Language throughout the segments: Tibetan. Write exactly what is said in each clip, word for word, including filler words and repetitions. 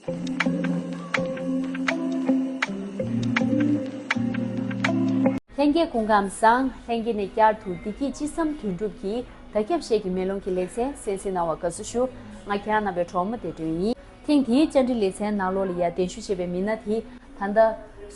ལྷན་རྒྱས་སྐུ་ཁམས་བཟང་། ལྷན་རྒྱས་ནས་བསྐྱར་དུ་བདེ་སྐྱིད་ཅི་བསམ་དོན་འགྲུབ་ཀྱི་བརྡ་ཁྱབ་ཤེལ་གྱི་མེ་ལོང་གི་ལེ་ཚན་གསན་གཟིགས་གནང་བར་དགའ་བསུ་ཞུ། ང་ཁྱེད་རང་རྣམ་པའི་གྲོགས་མོ་བདེ་སྒྲོན་ཡིན། ཐེངས་འདིའི་བཅར་འདྲི་ལེ་ཚན་ནང་ལོགས་ལ་ཡ་གདན་ཞུ་བྱས་པའི་མི་སྣ་དེ་ད་ལྟ་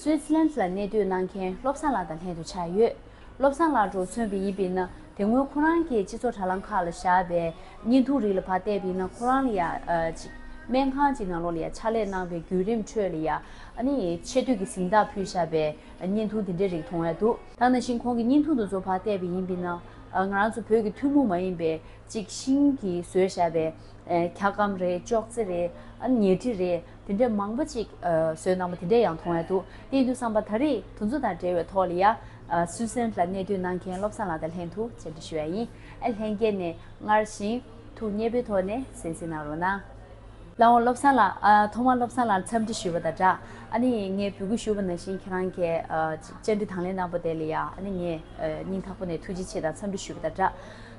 སུད་སི་ལན་ལ་གནས་སྡོད་གནང་མཁན་བློ་བཟང་ལགས་དང་ལྷན་དུ་ཆགས་ཡོད། བློ་བཟང་ལགས་འགྲོ་མཚོན་པ་ཡིན་པས་ན། དེ་སྔོན་ཁོ་རང་གིས་སྤྱི་ཚོགས་དྲ་ལམ་ཁག་ལ་བཞག་པའི་བརྙན་ཐུང་རིགས་ལ་ཕར་བལྟས་པ་ཡིན་ན། ཁོ་རང་ལ་ཡ་ཨ་ཅིག་སྨན་ཁང་ཅིག་ནང་ལོགས་ལ་ཡ་ཕྱག་ལས་གནང་བའི་བརྒྱུད་རིམ་ཁྲོད་ལ་ཡ། ཨ་ནི་ཆེ་བསྟོད་ཀྱི་གཟེངས་རྟགས་ཕུལ་བཞག་པའི་བརྙན་ཐུང་དེ་འདྲའི་རིགས་མཐོང་ཡ་འདུག་ད་ནང་བཞིན་ཁོང་གི་བརྙན་ཐུང་དེ་ཚོ་ཕར་བལྟས་པ་ཡིན་པས་ན། ཨ་ང་རང་ཚོ་བོད་ཀྱི་ཐུན་མོང་མ་ཡིན་པའི་ཅིག་ཤིང་གིས་བཟོས་བཞག་པའི་ཨ་འཁྱག་སྒམ་རེད། ཅོག་ཙེ་རེད། ཨ་ནི་ཉལ་ཁྲི་རེད། དེ་འདྲའི་མང་པོ་ཅིག་ཨ་བཟོས་གནང་བ་དེ་འདྲའི་ཡང་མཐོང་ཡ་འདུག་དེ་ཡིན་དུས་ཙམ་པ་ད་རེས་དེ་ཚོ་དང་འབྲེལ་བའི་ཐོག་ལ་ཡ། ཨ་སུད་སི་ལན་ལ་གནས་སྡོད་གནང་མཁན་བློ་བཟང་ལགས་དང་ལྷན་དུ་བཅར་འདྲི་ཞུ་ཡ་ཡིན། ཨ་ལྷན་རྒྱས་ནས་སྔར་བཞིན་ཐུགས་མཉེས་པོའི་ཐོག་ནས་གསན་གཟིགས་གནང་རོགས་གནང་། ལགས་འོང་། བློ་བཟང་ལགས། ཨ་ཐོག་མར་བློ་བཟང་ལགས་ལ་འཚམས་འདྲི་ཞུས་པ་དང་སྦྲགས། ཨ་ནི་ངས་འབོད་སྐུལ་ཞུས་པ་ནང་བཞིན་ཁྱེད་རང་གིས་ཨ་བཅར་འདྲི་དང་ལེན་གནང་པ་དེ་ལ་ཡ། ཨ་ནི་ངས་ཨ་སྙིང་ཐག་པ་ནས་ཐུགས་རྗེ་ཆེ་དང་འཚམས་འདྲི་ཞུས་པ་དང་སྦྲགས།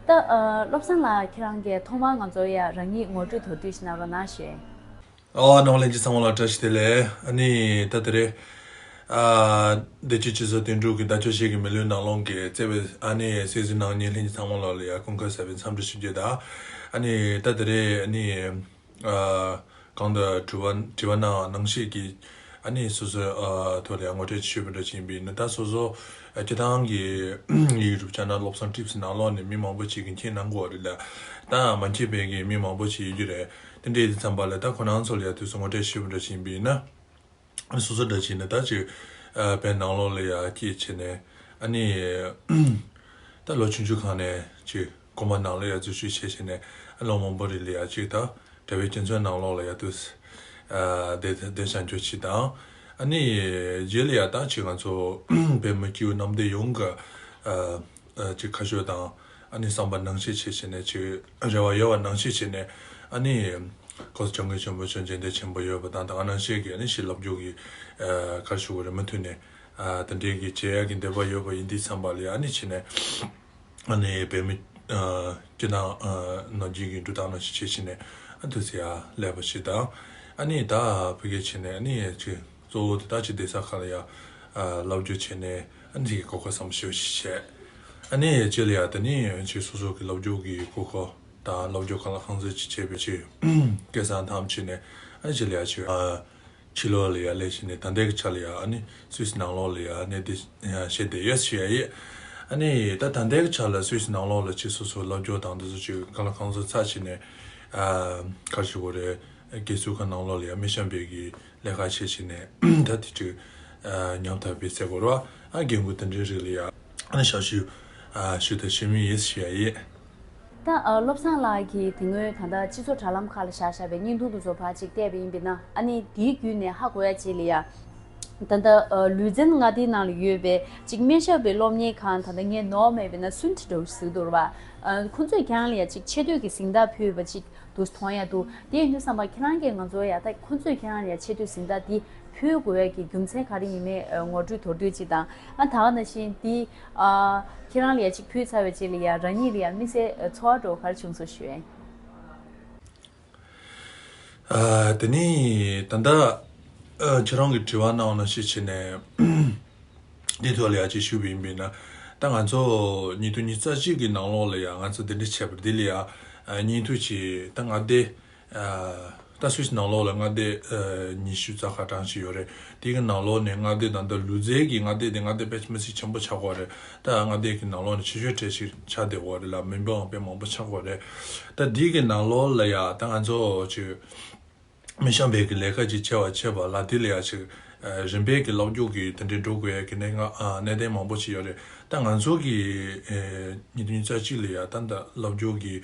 ད་ཨ་བློ་བཟང་ལགས་ཁྱེད་རང་གིས་ཐོག་མར་ང་ཚོ་ཡ་རང་ཉིད་ངོ་སྤྲོད་མདོར་བསྡུས་ཤིག་གནང་རོགས་གནང་ཞུ། ཨོ་རྣམ་པ་ལྷན་རྒྱས་ཚང་མ་ལ་བཀྲ་ཤིས་བདེ་ལེགས། ཨ་ནི་ད་དེ་རེད། ཨ་བདེ་སྐྱིད་སྤྱི་ཚོགས་དོན་གྲུབ་ཀྱི་བརྡ་ཁྱབ་ཤེལ་གྱི་མེ་ལོང་ནང་ལོགས་ཀྱི་བརྩེ་བའི་ཨ་ནི་གསན་གཟིགས་གནང་མཁན་ལྷན་རྒྱས་ཚང་མ་ལ་ལ་ཡ་སྐུ་ཁམས་བཟང་པའི་འཚམས་འདྲི་ཞུ་རྒྱུ་དང་། ཨ་ནི་ད་དེ་རེད། ཨ་ནི་ཨ་གང་ལྟར་དྲི་བ་དྲི་བ་གནང་ནང་བཞིན་གྱི་ཨ་ནི་སོ་སོའི་ཨ་ཐོག་ལ་ཡང་ངོ་སྤྲོད་ཞུས་པ་འདྲ་ཞིག་ཡིན་པས་ན། ད་སོ་སོ་ཨ་སྤྱིར་བཏང་གི་ཡུ་ཊུབ་ཆེ་ནལ་བློ་བཟང་ཊིབ་སི་ནང་ལོགས་ནས་མི་མང་པོ་ཅིག་གིས་མཁྱེན་གནང་གི་ཡོད་རེད་ལ། ད་མ་མཁྱེན་པའི་གི་མི་མང་པོ་ཅིག་ཡོད་རྒྱུ་རེད། དེ་འདྲ་ཡིན་དུས་ཙམ་པ་ལ་ད་ཁོ་རང་ཚོ་ལ་ཡང་དུས་སུ་ངོ་སྤྲོད་ཞུས་པ་འདྲ་ཞིག་ཡིན་པས་ན། སོ་སོ་འདྲ་ཞིག་ནས་ད་ཅིག་ཨ་བོད་ནང་ལོགས་ལ་ཡ་སྐྱེས་བྱས་ནས། ཨ་ནི་ད་ལོ་ཆུང་ཆུང་སྒང་ནས་ཅིག་དགོན་པ་ནང་ལ་ཡ་འཛུལ་ཞུགས་བྱས་བྱས་ནས། ཨ་ལོ་མང་པོ་རིང་ལ་ཡ་ཅིག་ད་གྲྭ་པའི་རྒྱ་མཚོའི་ནང་ལོགས་ལ་ཡ་དུས་ཨ་བསྡད་བསྡད་བཞག་རྒྱུ་ཅིག་དང་། ཨ་ནི་རྗེས་ལ་ཡ་ད་ཅིག་ང་ཚོ་བོད་མི་སྐྱེ་བོ་རྣམ་དེ་ཡོངས་ཀྱི་ཨ་ཨ་ཅིག་ཁ་ཕྱོགས་དང་། ཨ་ནི་བསམ་པ་ནང་བཞིན་བྱས་བྱས་ནས། ཅིག་རེ་བ་ཡོད་པ་ནང་བཞིན་བྱས་ནས། ཨ་ནི་གོང་ས་སྐྱབས་མགོན་ཆེན་པོ་མཆོག་མཇལ་འདོད་ཆེན་པོ་ཡོད་པ་དང་། ད་ག་ནང་བཞིན་གྱི་ཨ་ནི་ཞིག་ལབ་རྒྱུ་གི་ཨ་ག་རེ་ཞུ་དགོས་རེད། མུ་མཐུད་ནས་ཨ་དེ་འདྲའི་གི་བྱེད་ཡག་གི་འདོད་པ་ཡོད་པ་ཡིན་དུས་ཙམ་པ་ལ་ཡ། ཨ་ནི་བྱས་ནས་ཨ་ནི་བོད་མི་ཨ་སྤྱི་དང་ཨ་ནང་བཞིན་གྱི་འགྲོ་སྟངས་ནང་བཞིན་བྱས་བྱས་ནས། ཨ་དུས་ཚོད་ཡ་སླེབས་པ་ཞིག་དང་། ཨ་ནི་ད་ཕ་གིར་བྱས་ནས་ཨ་ནི་ཅིག་གཙོ་བོ་དེ་ད་ཅིག་བསྡད་ས་ཁག་ལ་ཡ་ཨ་ལབ་རྒྱུ་བྱས་ནས། ཨ་ནི་དེ་གི་གོ་སྐབས་བཟང་པོ་ཞེ་པོ་ཞིག་བྱས། ཨ་ནི་རྗེས་ལ་ཡ་དེ་ནི་ཅིག་སོ་སོ་གི་ལབ་རྒྱུ་གི་གོ་སྐབས་དང་། ལབ་རྒྱུ་གང་ལ་གང་འཚམ་ཅིག་བྱས་པའི་ཅིག་སྐལ་བཟང་ཐམས་ཅད་ནས། ཨ་ནི་རྗེས་ལ་ཡ་ཅིག་ཨ་ཕྱི་ལོགས་ལ་ཡ་སླེབས་བྱས་ནས། ད་ལྟའི་གི་ཆ་ལ་ཡ་ཨ་ནི་སུད་སི་ནང་ལོགས་ལ་ཡ་གནས་སྡོད་བྱས་བསྡད་ཡོད་ཞུ་ཡ་ཡིན། ཨ་ནི་ད་ད་ལྟའི་གི་ཆ་ལ་སུད་སི་ནང་ལོགས་ལ་ཅིག་སོ་སོ་ལབ་རྒྱུ་དང་དེ་ཚོ་ཅིག་གང་ལ་གང་འཚམ་ཚར་བྱས་ནས། ཨ་ག་རེ་ཞུ་དགོས་རེད། དགེ་ཚུལ་ཁང་ནང་ལོགས་ལ་ཡ་སྨན་ཞབས་པའི་གི་ལས་ཀ་བྱས་བྱས་ནས། ད་དེ་ཅིག་ཨ་ཉམས་ཐག་པའི་ཟེར་དགོས་རེད་པ། ཨ་རྒན་རྒོན་དེ་འདྲའི་རིགས་ལ་ཡ་ཨ་ནི་ཞབས་ཞུ་ཨ་ཞུ་དང་ཞུ་མུས་ཡིན་ཞུ་ཡ་ཡིན། ད་ཨ་བློ་བཟང་ལགས་ཀྱིས་དེ་སྔོན་ད་ལྟ་སྤྱི་ཚོགས་དྲ་ལམ་ཁག་ལ་བཞག་བཞག་པའི་བརྙན་ཐུང་དེ་ཚོ་ཕར་ཅིག་བལྟས་པ་ཡིན་པས་ན། ཨ་ནི་དེའི་བརྒྱུད་ནས་ཧ་གོ་ཡ་ཅིག་ལ་ཡ། ད་ལྟ་ཨ་ལུས་རྩལ་མངའ་སྡེའི་ནང་ལ་ཡོད་པའི་ཅིག་སྨན་ཞབས་པའི་སློབ་གཉེར་ཁང་། ད་ལྟ་ངས་ནོར་མེད་པ་ཡིན་ན་སུན་ཊི་འདྲ་བོ་ཞིག་ཟེར་གྱི་འདུག་རེད་པ། ཨ་ཁོང་ཚོས་ཁྱེད་རང་ལ་ཡ་ཅིག་ཆེ་བསྟོད་ཀྱི་གཟེངས་རྟགས་ཕུལ་བ་ཅིག་དུ་མཐོང་ཡ་འདུག་དེ་ཡིན་དུས་ཙམ་པ་ཁྱེད་རང་གིས་ང་ཚོ་ཡ། ད་ཁོང་ཚོས་ཁྱེད་རང་ལ་ཡ་ཆེ་བསྟོད་གཟེངས་རྟགས་འདི་ཕུལ་དགོས་ཡ་གི་རྒྱུ་མཚན་ག་རེ་ཡིན་མིན་ཨ་ངོ་སྤྲོད་མདོར་བསྡུས་ཅིག་དང་། ཨ་ད་ག་ནང་བཞིན་འདི་ཨ་ཁྱེད་རང་ལ་ཡ་ཅིག་ཕུལ་ཚར་བའི་རྗེས་ལ་ཡ་རང་ཉིད་ལ་ཡ་དམིགས་བསལ་ཨ་ཚོར་བ་འདྲ་བོ་ག་རེ་བྱུང་སོང་ཞུ་ཡ་ཡིན། ཨ་དེ་ནི་ད་ལྟ་ཨ་ཁྱེད་རང་གིས་དྲི་བ་གནང་བ་ནང་བཞིན་བྱས་ནས། འདི་ཐོག་ལ་ཡ་ཅིག་ཞུས་པ་ཡིན་པས་ན། ད་ང་ཚོ་ཉིས་སྟོང་ཉི་ཤུ་རྩ་གཅིག་གི་ནང་ལོགས་ལ་ཡ་ང་ཚོ་འདི་འདྲ་བྱས་པ་རེད། འདི་ལ་ཡ་ཨ་བརྙན་ཐུང་ཅིག་ད་མངའ་སྡེ་ཨ་ད་སུད་སི་ནང་ལོགས་ལ་མངའ་སྡེ་ཨ་ཉི་ཤུ་རྩ་ཁ་གྲངས་ཤིག་ཡོད་རེད། དེ་གི་ནང་ལོགས་ནས་མངའ་སྡེ་ད་ལྟ་ལུས་རྩལ་གྱི་མངའ་སྡེ་དེ་མངའ་སྡེ་དཔེ་མི་སྲིད་ཆེན་པོ་ཆགས་ཀྱི་ཡོད་རེད། ད་མངའ་སྡེ་གི་ནང་ལོགས་ནས་ཆེ་ཤོས་གྲས་ཤིག་ཆགས་བསྡད་ཀྱི་ཡོད་རེད་ལ། མི་འབོར་དཔེ་མང་པོ་ཆགས་ཀྱི་ཡོད་རེད། ད་དེ་གི་ནང་ལོགས་ལ་ཡ་ད་ང་ཚོ་ཅིག་སྨན་ཞབས་པའི་གི་ལས་ཀ་ཅིག་བྱེད་པ་བྱེད་པ་ལ། དེ་ལ་ཡ་ཅིག་ཨ་རིམ་པས་ཀྱི་སློབ་སྦྱོང་གི་དེ་འདྲའི་འགྲོ་དགོས་ཡ་གི་གནད་འགག་ཨ་གནད་དོན་མང་པོ་ཅིག་ཡོད་རེད། ད་ང་ཚོ་གི་ཨེ་ཉིས་སྟོང་ཉི་ཤུ་རྩ་གཅིག་ལ་ཡ་ད་ད་སློབ་སྦྱོང་གི་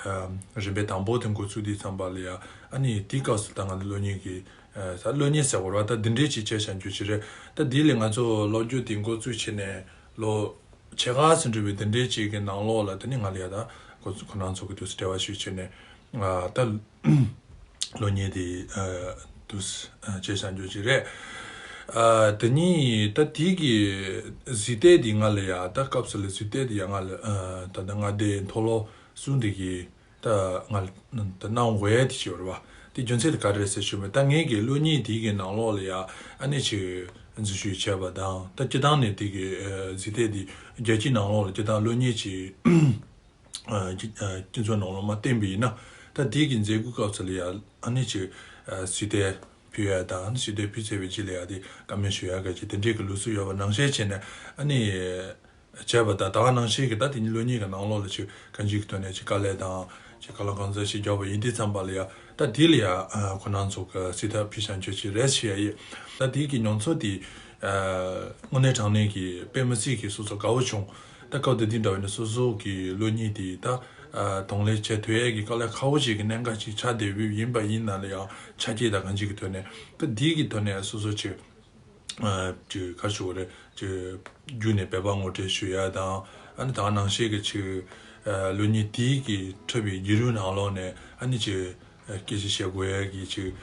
ཨ་རིམ་པ་དང་པོ་དེ་འགོ་བཙུགས་དུས་ཙམ་པ་ལ་ཡ། ཨ་ནི་དེའི་སྐབས་སུ་ད་ང་ཚོ་སློབ་གཉེར་གྱི་ཨ་ས་སློབ་གཉེར་ཟེར་དགོས་རེད་པ། ད་འདི་འདྲའི་ཅིག་བྱས་བཞག་རྒྱུ་ཅིག་རེད། ད་དེ་ལས་ང་ཚོ་སློབ་སྦྱོང་དེ་འགོ་བཙུགས་བྱས་ནས་ལོ་ཕྱེད་ཀ་ཙམ་འགྲོ་བའི་དེ་འདྲའི་ཅིག་གི་ནང་ལོགས་ལ། དེ་ནི་ང་ལ་ཡ་ད་ཁོ་ཁོ་རང་ཚོ་གི་དུས་སུ་འབྲེལ་བ་ཞུས་བྱས་ནས་ཨ་ད་སློབ་གཉེར་དེ་ཨ་དུས་སུ་ཨ་བྱས་བཞག་རྒྱུ་ཅིག་རེད། ཨ་དེ་ནི་ད་དེ་གི་གཟིགས་གཏད་དེ་ང་ལ་ཡ། ད་སྐབས་སུ་ལ་གཟིགས་གཏད་དེ་ཡ་ང་ལ་ཨ་ད་ད་མངའ་སྡེ་མཐོ་སློབ་གསུམ་དེ་གི་ད་ང་ད་གནང་དགོས་ཡ་དེ་ཅིག་ཡོད་རེད་པ། དེ་རྒྱུ་མཚན་དེ་ག་རེ་རེད་ཟེར་ཞུས་པ་ད་ངེད་ཀྱི་གློག་བརྙན་དེ་གི་ནང་ལོགས་ལ་ཡ་ཨ་ནི་ཅིག་འཛུལ་ཞུགས་བྱས་པ་དང་ད་སྤྱིར་བཏང་ནས་དེ་གི་ཨ་གཟིགས་དེབ་དེ་རྒྱལ་སྤྱིའི་ནང་ལོགས་ལ་སྤྱིར་བཏང་གློག་བརྙན་ཅིག་ཨ་སྤྱི་ཨ་སྤྱི་ཚོགས་ནང་ལོགས་མར་བསྟན་པ་ཡིན་ན་ད་དེ་གི་མཛད་སྒོའི་སྐབས་སུ་ལ་ཡ་ཨ་ནི་ཅིག་ཨ་གཟིགས་དེབ་ཕུལ་ཡ་དང་ཨ་ནི་གཟིགས་དེབ་ཕུལ་ཚར་བའི་རྗེས་ལ་ཡ་དེ་བཀའ་མོལ་ཞུ་ཡ་ག་ཅིག་དེ་འདྲའི་གི་ལུགས་སྲོལ་ཡོད་པ་ནང་བཞིན་བྱས་ནས་ཨ་ནི། བྱས་པ་དང་ད་ག་ནང་བཞིན་གྱི་ད་དེ་ཉིད་གློག་བརྙན་གྱི་ནང་ལོགས་ལ་ཅིག་གང་ཅིའི་ཐོག་ནས་ཅིག་དཀའ་ལས་དང་ཅིག་གང་ལ་གང་འཚམ་ཞིག་བརྒྱབ་པ་ཡིན་དུས་ཙམ་པ་ལ་ཡ་ད་དེ་ལ་ཡ་ཁོ་རང་ཚོ་གི་སྲིད་ཐབས་ཕུལ་བྱ་འཆོལ་ཅིག་རེད་ཞུ་ཡ་ཡིན། ད་དེ་གི་མྱོང་ཚོར་དེ་དངོས་གནས་དྲང་གནས་ཀྱི་དཔེ་མི་སྲིད་ཀྱི་སོ་སོ་དགའ་བོ་བྱུང་། ད་སྐབས་དེ་དུས་འདྲ་བ་ནི་སོ་སོ་གི་གློག་བརྙན་དེ་ད་གདོང་ལེན་བྱེད་ཐུབ་ཡ་གི་དཀའ་ལས་ཁག་པོ་ཞིག་གི་གནད་འགག་ཅིག་ཆགས་བསྡད་ཡོད་ཡིན་པ་ཡིན་ན་ལ་ཡང་ཆ་རྐྱེན་དང་གང་ཅིའི་ཐོག་ནས་ད་དེ་གི་ཐོག་ནས་སོ་སོ་ཅིག་ཅིག་ག་རེ་ཞུ་དགོས་རེད། ཅིག་བརྒྱུད་ནས་འབད་པ་ངོ་སྤྲོད་ཞུ་ཡ་དང་ཨ་ནི་ད་ག་ནང་བཞིན་གྱི་ཅིག་གློག་བརྙན་དེའི་གི་འཁྲབ་པའི་བརྒྱུད་རིམ་ནང་ལོགས་ནས་ཨ་ནི་ཅིག་སྐད་ཆ་བཤད་དགོས་ཡ་གི་ཅིག་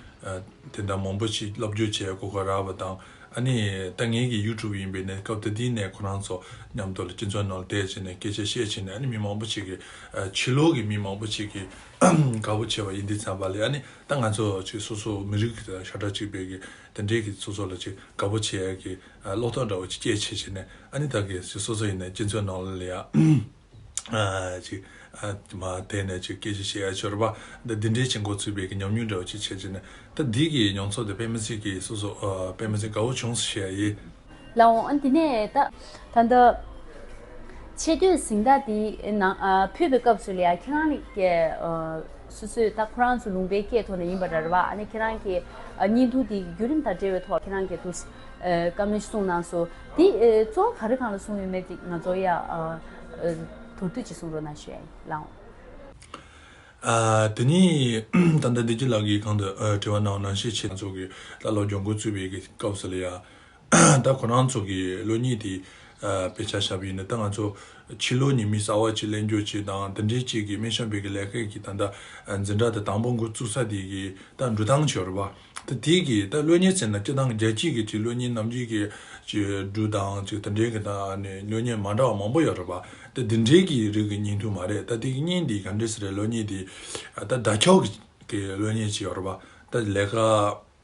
དེ་འདྲ་མང་པོ་ཅིག་སློབ་སྦྱོང་བྱེད་ཡ་གོ་སྐབས་རག་པ་དང་ཨ་ནི་ད་ངེད་ཀྱི་ཡུ་ཊུབ་ཡིན་པས་ནས་སྐབས་དེ་དུས་ནས་ཁོ་རང་ཚོ་མཉམ་དུ་ལ་སྤྱི་ཚོགས་ནང་ལ་བསྡད་བྱས་ནས་སྐད་ཆ་བཤད་བྱས་ནས་ཨ་ནི་མི་མང་པོ་ཅིག་གི་ཕྱི་ལོགས་ཀྱི་མི་མང་པོ་ཅིག་གི་དགའ་པོ་བྱས་པ་ཡིན་དུས་ཙམ་པ་ལ་ཨ་ནི་ད་ང་ཚོ་ཅིག་སོ་སོ་མི་རིགས་ཤ་ཁྲག་གཅིག་པའི་གི་དེ་འདྲའི་གི་སོ་སོ་ལ་ཅིག་དགའ་པོ་བྱེད་ཡ་གི་བློ་ཐོག་འདྲ་བོ་ཅིག་སྐྱེས་བྱས་བྱས་ནས་ཨ་ནི་ད་གི་ཅིག་སོ་སོ་ཡིན་ནའི་སྤྱི་ཚོགས་ནང་ལ་ཡ་ཅིག་མ་དེ་ནས་ཅིག་སྐད་ཆ་བཤད་ཡ་ཆོར་བ་འདི་འདི་འདྲའི་ཅིག་འགོ་ཚུགས་པའི་གི་ཉམས་མྱོང་འདྲ་བོ་ཅིག་བྱས་བྱས་ནས་ད་འདི་གི་མྱོང་ཚོར་དེ་དཔེ་མི་སྲིད་གི་སོ་སོ་དཔེ་མི་སྲིད་དགའ་བོ་བྱུང་ཟེར་བཤད་ཡ་ཡིན། ལགས་འོང་། ཨ་འདི་ནས་ད་ད་ལྟ་ཆེ་བསྟོད་གཟེངས་རྟགས་འདི་ནང་ཨ་ཕུལ་བའི་སྐབས་སུ་ལ་ཡ་ཁྱེད་རང་གི་ཨ་སོ་སོས་ད་ཁོ་རང་ཚོ་ལུང་པའི་སྐད་ཐོག་ནས་ཡིན་པ་འདྲ་རེད་བ། ཨ་ནི་ཁྱེད་རང་གི་ཨ་བརྙན་ཐུང་འདི་བརྒྱུད་རིམ་དང་འབྲེལ་བའི་ཐོག་ཁྱེད་རང་གི་འདུག་ཨ་བཀའ་མོལ་གསུངས་གནང་སོང་། འདི་ཨ་གཙོ་བོ་ག་རེ་སྒང་ལ་གསུངས་ཡོད་མེད་འདི་ང་ཚོ་ཡ་ཨ་ཨ་མདོར་བསྡུས་ཅིག་གསུང་རོགས་གནང་ཞུ་ཡ་ཡིན། ལགས་འོང་། ཨ་དེ་ནི་ད་ལྟ་བདེ་སྐྱིད་ལགས་ཀྱིས་གོང་དུ་ཨ་དྲི་བ་གནང་བ་ནང་བཞིན་བྱས་ང་ཚོ་གི་ད་སློབ་སྦྱོང་འགོ་བཙུགས་པའི་གི་སྐབས་སུ་ལ་ཡ། ད་ཁོ་རང་ཚོ་གི་གློག་བརྙན་དེ་ཨ་དཔེ་ཆ་བཞག་པ་ཡིན་ན་ད་ང་ཚོ་ཕྱི་ལོགས་ནས་མི་གསར་བ་ཅིག་གླེང་རྒྱུ་ཅིག་དང་དེ་འདྲའི་ཅིག་གི་སྨན་ཞབས་པའི་གི་ལས་ཀའི་གི་ད་ལྟ་འཛིན་གྲྭ་དེ་དང་པོ་འགོ་བཙུགས་ས་དེ་གི་ད་འགྲོ་སྟངས་ཅིག་ཡོད་རེད་པ། ད་དེ་གི་ད་གློག་བརྙན་ཟེར་ན་སྤྱིར་བཏང་རྒྱལ་སྤྱིའི་གི་ཅིག་གློག་བརྙན་ནམ་རྒྱུན་གི་ཅིག་འབྲུག་དང་ཅིག་དེ་འདྲའི་གི་ད་ནི་གློག་བརྙན་མ་འདྲ་བ་མང་པོ་ཡོད་རེད་པ། ད་དེ་འདྲའི་གི་རིགས་གི་བརྙན་ཐུང་མ་རེད། ད་དེ་གི་བརྙན་དེ་ག་འདྲས་ཟེར་རེད། གློག་བརྙན་དེ་ད་བརྡ་ཁྱབ་གི་གློག་བརྙན་ཅིག་ཡོད་རེད་པ། ད་ལས་ཀ་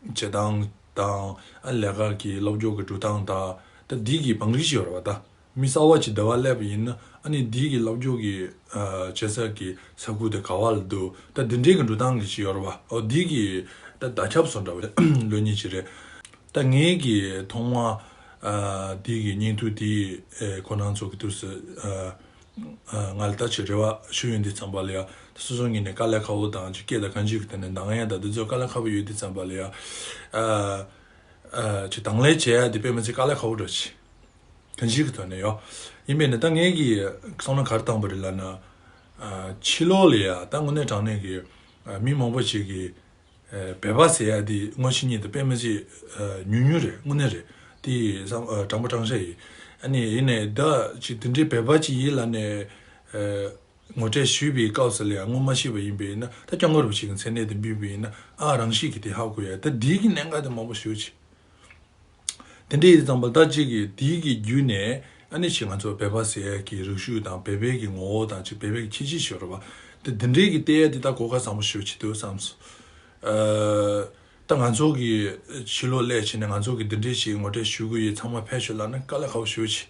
བྱེད་སྟངས་དང་ཨ་ལས་ཀ་གི་སློབ་སྦྱོང་གི་འགྲོ་སྟངས་དང་ད་འདི་གི་བང་རིམ་ཞིག་ཡོད་རེད་བ། ད་མི་གསར་བ་ཅིག་འདི་བ་སླེབས་པ་ཡིན་ན་ཨ་ནི་འདི་གི་སློབ་སྦྱོང་གི་ཨ་བྱེད་ས་གི་ས་ཁུལ་དེ་ག་བ་ལ་འདུག་ད་འདི་འདྲའི་གི་འགྲོ་སྟངས་གི་ཞིག་ཡོད་རེད་བ། ཨོ་འདི་གི་ད་བརྡ་ཁྱབ་སོང་འདྲ་བ་གློག་བརྙན་ཞིག་རེད། ད་ངས་གི་ཐོག་མ་ཨ་འདི་གི་བརྙན་ཐུང་དེ་ཨེ་ཁོ་རང་ཚོ་གི་དུས་སུ་ཨ། ང་ལ་ད་ཅིག་རེ་བ་ཞུ་ཡོང་དུས་ཙམ་པ་ལ་ཡ་སོ་སོ་ངོས་ནས་དཀའ་ལས་ཁག་པོ་དང་ཅིག་སྐད་དང་གང་ཅིའི་ཐོག་ནས་འདང་ཡ་དང་དེ་ཚོ་དཀའ་ལས་ཁག་པོ་ཡོད་དུས་ཙམ་པ་ལ་ཡ་ཨ་ཨ་ཅིག་དང་ལེན་བྱེད་ཡ་དེ་དཔེ་མི་སྲིད་དཀའ་ལས་ཁག་པོ་འདྲ་ཅིག་གང་ཅིའི་ཐོག་ནས་ཡོད། ཡིན་པས་ན་ད་ངས་ཀྱི་བསམ་བློ་ག་རེ་བཏང་པ་རེད་ལབ་ན་ཨ་ཕྱི་ལོགས་ལ་ཡ་ད་དངོས་གནས་དྲང་གནས་ཀྱི་ཨ་མི་མང་པོ་ཞིག་གིས། ཨ་བོད་པ་ཟེར་ཡ་དེ་དངོས་གཞི་ཉིད་དུ་དཔེ་མི་སྲིད་ཨ་ཉུང་ཉུང་རེད། དངོས་གནས་རེད། དེ་བསམ་ཨ་དྲང་པོ་དྲང་བཞག་ཡིན། ཨ་ནི་ཡིན་ནའི་ད་ཅིག་དེ་འདྲའི་བོད་པ་ཅིག་ཡིན་ལབ་ནས་ཨ་ངོ་སྤྲོད་ཞུས་པའི་སྐབས་སུ་ལ་ཡང་ངོ་མ་ཤེས་པ་ཡིན་པས་ན་ད་སྐྱབས་མགོན་རིན་པོ་ཆེ་གི་མཚན་གནས་དེ་འབུལ་བ་ཡིན་ན་ཨ་རང་བཞིན་གྱིས་དེ་ཧ་གོ་ཡ། ད་འདི་གི་གནད་འགག་དེ་མང་པོ་ཞེ་པོ་ཅིག་དེ་འདྲ་ཡིན་ཙང་པ་ད་ཅིག་གིས་དེའི་གི་བརྒྱུད་ནས་ཨ་ནི་ཅིག་ང་ཚོ་བོད་པ་ཟེར་ཡ་གི་རིག་གཞུང་དང་བོད་པའི་གི་ངོ་བོ་དང་ཅིག་བོད་པའི་གི་ཁྱད་ཆོས་ཤིག་ཡོད་རེད་པ། དེ་དེ་འདྲའི་གི་བལྟས་ཡ་དེ་ད་གོ་སྐབས་བཟང་པོ་ཞེ་པོ་ཅིག་འདུག་བསམ་སོང་། ཨ་ད་ང་ཚོ་གི་ཕྱི་ལོགས་སླེབས་བྱས་ནས་ང་ཚོ་གི་འདི་འདྲའི་ཞིག་ངོ་སྤྲོད་ཞུ་གི་ཡོད། ཚང་མ་ཕེབས་ཤོག་ལབ་ན་དཀའ་ལས་ཁག་པོ་ཞེ་པོ་ཅིག་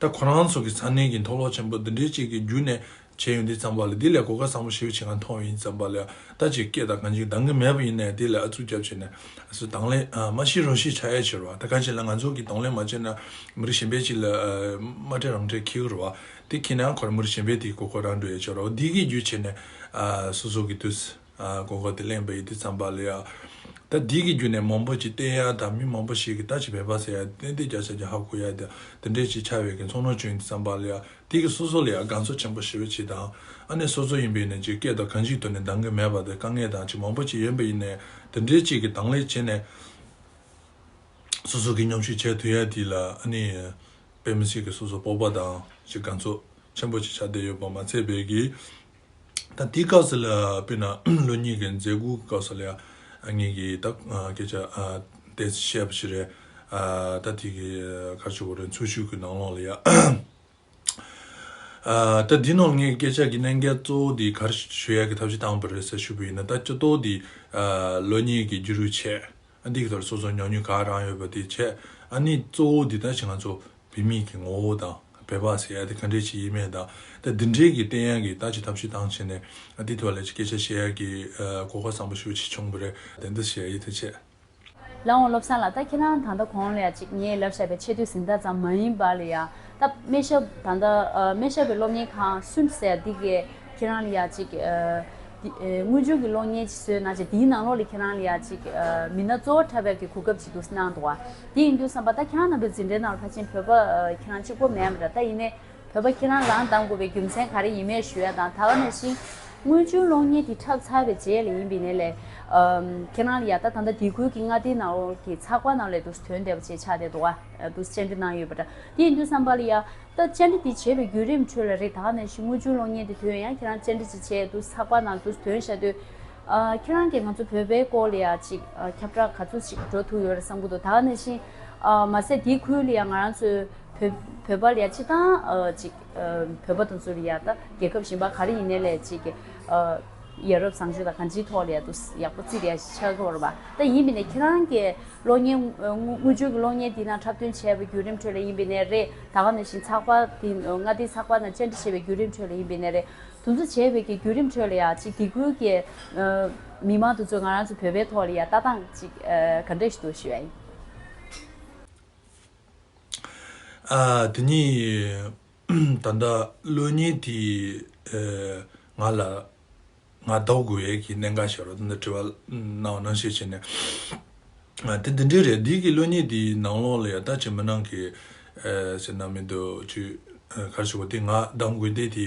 ད་ཁོ་རང་ཚོ་གི་ས་གནས་ཀྱི་མཐོ་སློབ་ཆེན་པོ་འདི་འདྲའི་ཅིག་གི་བརྒྱུད་ནས་བྱས་ཡོང་དུས་ཙམ་པ་ལ་འདི་ལས་གོ་སྐབས་བཟང་པོ་ཞེ་པོ་ཅིག་ང་མཐོང་བ་ཡིན་ཙམ་པ་ལ་ད་ཅིག་སྐད་དང་གང་ཅིག་འདང་གི་མེད་པ་ཡིན་ནའི་འདི་ལ་ཨ་ཙུག་རྒྱབ་བྱས་ནས་སུ་དང་ལེན་མ་ཤེས་རང་ཤེས་ཆགས་ཡ་ཆེ་རེད་བ། ད་གང་ཅིག་ལ་ང་ཚོ་གི་གདོང་ལེན་མ་བྱས་ན་མི་རིགས་གཞན་པའི་ཅིག་ལ་མ་སྤྲད་རང་སྤྲད་འཁྱེར་གི་རེད་བ། དེ་འཁྱེར་ན་ཁོ་རང་མི་རིགས་གཞན་པའི་དེ་གོ་ཁོ་རང་འགྲོ་ཡ་ཆེ་རེད་བ། འདི་གི་བརྒྱུད་བྱས་ནས་སོ་སོ་གི་དུས། ཨ་གོ་སྐབས་དེ་ལེན་པ་ཡིན་དུས་ཙམ་པ་ལ་ཡ། ད་འདི་གི་བརྒྱུད་ནས་མང་པོ་ཅིག་བསྟན་ཡ་དང་མི་མང་པོ་ཞིག་གིས་ད་ཅིག་བོད་པ་ཟེར་ཡ་ཏན་ཏན་རྒྱ་ཆེ་རྒྱ་ཧ་གོ་ཡ་དེ་དེ་འདྲས་ཅིག་ཆགས་པའི་གི་ཚོར་སྣང་བྱུང་ཡིན་དུས་ཙམ་པ་ལ་ཡ་དེ་གི་སོ་སོ་ལ་ཡ་དགའ་ཚོར་ཆེན་པོ་ཞེ་པོ་ཅིག་དང་ཨ་ནི་སོ་སོ་ཡིན་པས་ནས་ཅིག་སྐད་དང་གང་ཅིའི་ཐོག་ནས་འདང་གི་མེད་པ་དེ་དཀའ་ངལ་དང་ཅིག་མང་པོ་ཅིག་ཡོད་པ་ཡིན་ནས་དེ་འདྲས་ཅིག་གི་དང་ལེན་བྱས་ནས་སོ་སོ་གི་མཉམ་ཞུགས་བྱེད་ཐུབ་ཡ་དེ་ལ་ཨ་ནི་དཔེ་མི་སྲིད་གི་སོ་སོ་སྤོབས་པ་དང་ཅིག་དགའ་ཚོར་ཆེན་པོ་ཅིག་ཆགས་བསྡད་ཡོད་པ་མ་ཚད་པའི་གི། ད་དེའི་སྐབས་སུ་ལ་དཔེར་ན་གློག་བརྙན་གྱི་མཛད་སྒོའི་སྐབས་སུ་ལ་ཡང་ངེད་ཀྱིས་ད་སྐད་ཆ་ཏོག་ཙམ་བཤད་པ་ཞིག་རེད། ད་དེ་གི་ག་རེ་ཞུ་དགོས་རེད། འཚོ་བཞུགས་ཀྱི་ནང་ལོགས་ལ་ཡང་ ཨ། ད་འདི་ནང་ངས་སྐད་ཆ་གི་གནད་འགག་གཙོ་བོ་འདི་ག་རེ་ཞུ་ཡ་གི་ཐབས་ཤེས་བཏང་བ་རེད་ཟེར་ཞུས་པ་ཡིན་ན། ད་སྤྱི་ཚོགས་འདི་ཨ་གློད་བརྙན་གྱི་བརྒྱུད་རིམ་བྱས། ཨ། འདི་གི་ཐོག་ལ་སོ་སོ་ཉམས་མྱོང་ག་རང་ཡོད་པ་དེ་བྱས། ཨ་ནི་གཙོ་བོ་འདི་ད་ཅི་ང་ཚོ་བོད་མི་གི་ངོ་བོ་དང་བོད་པ་ཟེར་ཡ་དེ་ག་འདྲས་ཅིག་ཡིན་མིན་དང་། ད་འདི་འདྲས་ཀྱི་བསྟན་ཡ་གི་ད་ཅི་ཐབས་ཤེས་བཏང་བྱས་ནས། ཨ། འདི་ཐོག་ལ་ཅི་སྐད་ཆ་བཤད་ཡ་གི་ཨ་གོ་སྐབས་བཟང་པོ་ཞེ་པོ་ཅིག་བྱུང་བ་རེད། དེ་འདྲ་བཤད་ཡ་ཡིན། ཐུགས་རྗེ་ཆེ། ལགས་འོང་བློ་བཟང་ལགས། ད་ཁྱེད་རང་ད་ལྟ་གོང་ལ་ཡ་ཅིག་ངས་ལབ་བཞག་པའི་ཆེ་བསྟོད་གཟེངས་རྟགས་ཙམ་མ་ཡིན་པ་ལ་ཡ། ད་སྨན་ཞབས་ད་ལྟ་ཨ་སྨན་ཞབས་པའི་སློབ་གཉེར་ཁང་སུན་ཟེར་འདི་གས་ཁྱེད་རང་ལ་ཡ་ཅིག་ཨ་འདི་ཨ་དངུལ་ཆུང་གི་སློབ་གཉེར་ཅིག་བཟོས་གནང་བྱས། འདིའི་ནང་ལོགས་ལ་ཁྱེད་རང་ལ་ཡ་ཅིག་ཨ་མི་སྣ་གཙོ་བོ་འཁྲབ་པའི་གི་གོ་སྐབས་ཅིག་འདུག་གནང་འདུག་བ། དེ་ཡིན་དུས་ཙམ་པ་ད་ཁྱེད་རང་རྣམ་པའི་འཛིན་གྲྭའི་ནང་ལ་ཕལ་ཆེར་བོད་པ་ཨ་ཁྱེད་རང་གཅིག་པོ་མེད་པ་འདྲ། ད་ཡིན་ནའི་བོད་པ་ཁྱེད་རང་རང་གདམ་དགོས་པའི་རྒྱུ་མཚན་ག་རེ་ཡིན་མིན་ཞུ་ཡ་དང་། ད་ག་ནང་བཞིན་དངུལ་ཆུང་སློབ་གཉེར་དེ་འཁྲབ་ཚར་བའི་རྗེས་ལ་ཡིན་པ་ཡིན་ནའི་ལས་ཨམ་ཁྱེད་རང་ལ་ཡ་ད་ད་ལྟ་སྡེ་ཁུལ་གྱི་མངའ་སྡེའི་ནང་ལོགས་ཀྱི་ཚགས་པར་ནང་ལ་འདུག་སེ་ཐོན་བསྡད་པ་བྱས། ཆགས་བསྡད་འདུག་ག་འདུག་སེ་བཅར་འདྲི་གནང་ཡོད་པ་འདྲ། དེ་ཡིན་དུས་ཙམ་པ་ལ་ཡ་ད་བཅར་འདྲི་དེ་བྱས་པའི་བརྒྱུད་རིམ་ཁྲོད་ལ་རེད། ད་ག་ནང་བཞིན་དངུལ་ཆུང་སློབ་གཉེར་དེ་ཐོན་ཡང་ཁྱེད་རང་བཅར་འདྲི་ཅིག་བྱས་འདུག་ཚགས་པར་ནང་འདུག་སེ་ཐོན་བཞག་དུས། ཨ་ཁྱེད་རང་གིས་ང་ཚོ་བོད་པའི་སྐོར་ལ་ཡ་ཅིག་ཨ་ཁྱབ་བསྒྲགས་ག་ཚོད་ཅིག་འགྲོ་ཐུབ་ཡོད་རེད་བསམ་གྱི་འདུག་ད་ག་ནང་བཞིན་ཨ་མ་ཟད་དེའི་ཁུལ་ལ་ཡ་ང་རང་ཚོའི་བོད་བོད་པ་ལ་ཡ་སྤྱིར་བཏང་ཨ་ཅིག་ཨ་བོད་པ་དེ་ཚོ་ལ་ཡ་ད་རྒྱལ་ཁབ་གཞན་པ་ག་རེ་ཡིན་ནའི་ལས་ཅིག་ཨ་ཡ་རབས་བཟང་སྤྱོད་དང་གང་ཅིའི་ཐོག་ལ་ཡ་འདུག་སེ་ཡག་པོ་བརྩིས་བསྡད་ཡ་ཞིག་ཆགས་ཀྱི་ཡོད་རེད་པ། ད་ཡིན་པ་ཡིན་ནའི་ཁྱེད་རང་གིས་སློབ་གཉེར་ཨ་དངུལ་དངུལ་ཆུང་གི་སློབ་གཉེར་འདི་ནང་འཁྲབ་སྟོན་བྱས་པའི་བརྒྱུད་རིམ་ཁྲོད་ལ་ཡིན་པ་ཡིན་ནའི་རེད། ད་ག་ནང་བཞིན་ཚགས་པར་འདི་ཨ་མངའ་སྡེའི་ཚགས་པར་ནང་བཅར་འདྲི་བྱས་པའི་བརྒྱུད་རིམ་ཁྲོད་ལ་ཡིན་པ་ཡིན་ནའི་རེད། དེ་ཚོ་བྱས་པའི་གི་བརྒྱུད་རིམ་ཁྲོད་ལ་ཡ་ཅིག་སྡེ་ཁུལ་གྱི་ཨ་མི་མང་དེ་ཚོས་ང་རང་ཚོ་བོད་པའི་ཐོག་ལ་ཡ་ལྟ་སྟངས་ཅིག་ཨ་ག་འདྲ་ཞིག་འདུག་ཞུ་ཡ་ཡིན། ཨ་དེ་ནི་ད་ལྟ་སློབ་གཉེར་དེ་ཨ་ང་ལ་ང་ལྡོག་དགོས་ཡས་ཀྱི་གནད་འགག་ཞིག་རེད། ད་དྲི་བ་གནང་བ་ནང་བཞིན་བྱས་ནས། ཨ་དེ་འདི་འདྲའི་རེད། འདི་གི་སློབ་གཉེར་འདིའི་ནང་ལོགས་ལ་ཡ་ད་ཅིག་མི་ནང་གི་ཨ་ཟེར་ན་མི་འདུག་ཅིག་ཨ་ག་རེ་ཞུ་དགོས། དེ་ང་གདམ་དགོས་དེ་དེ།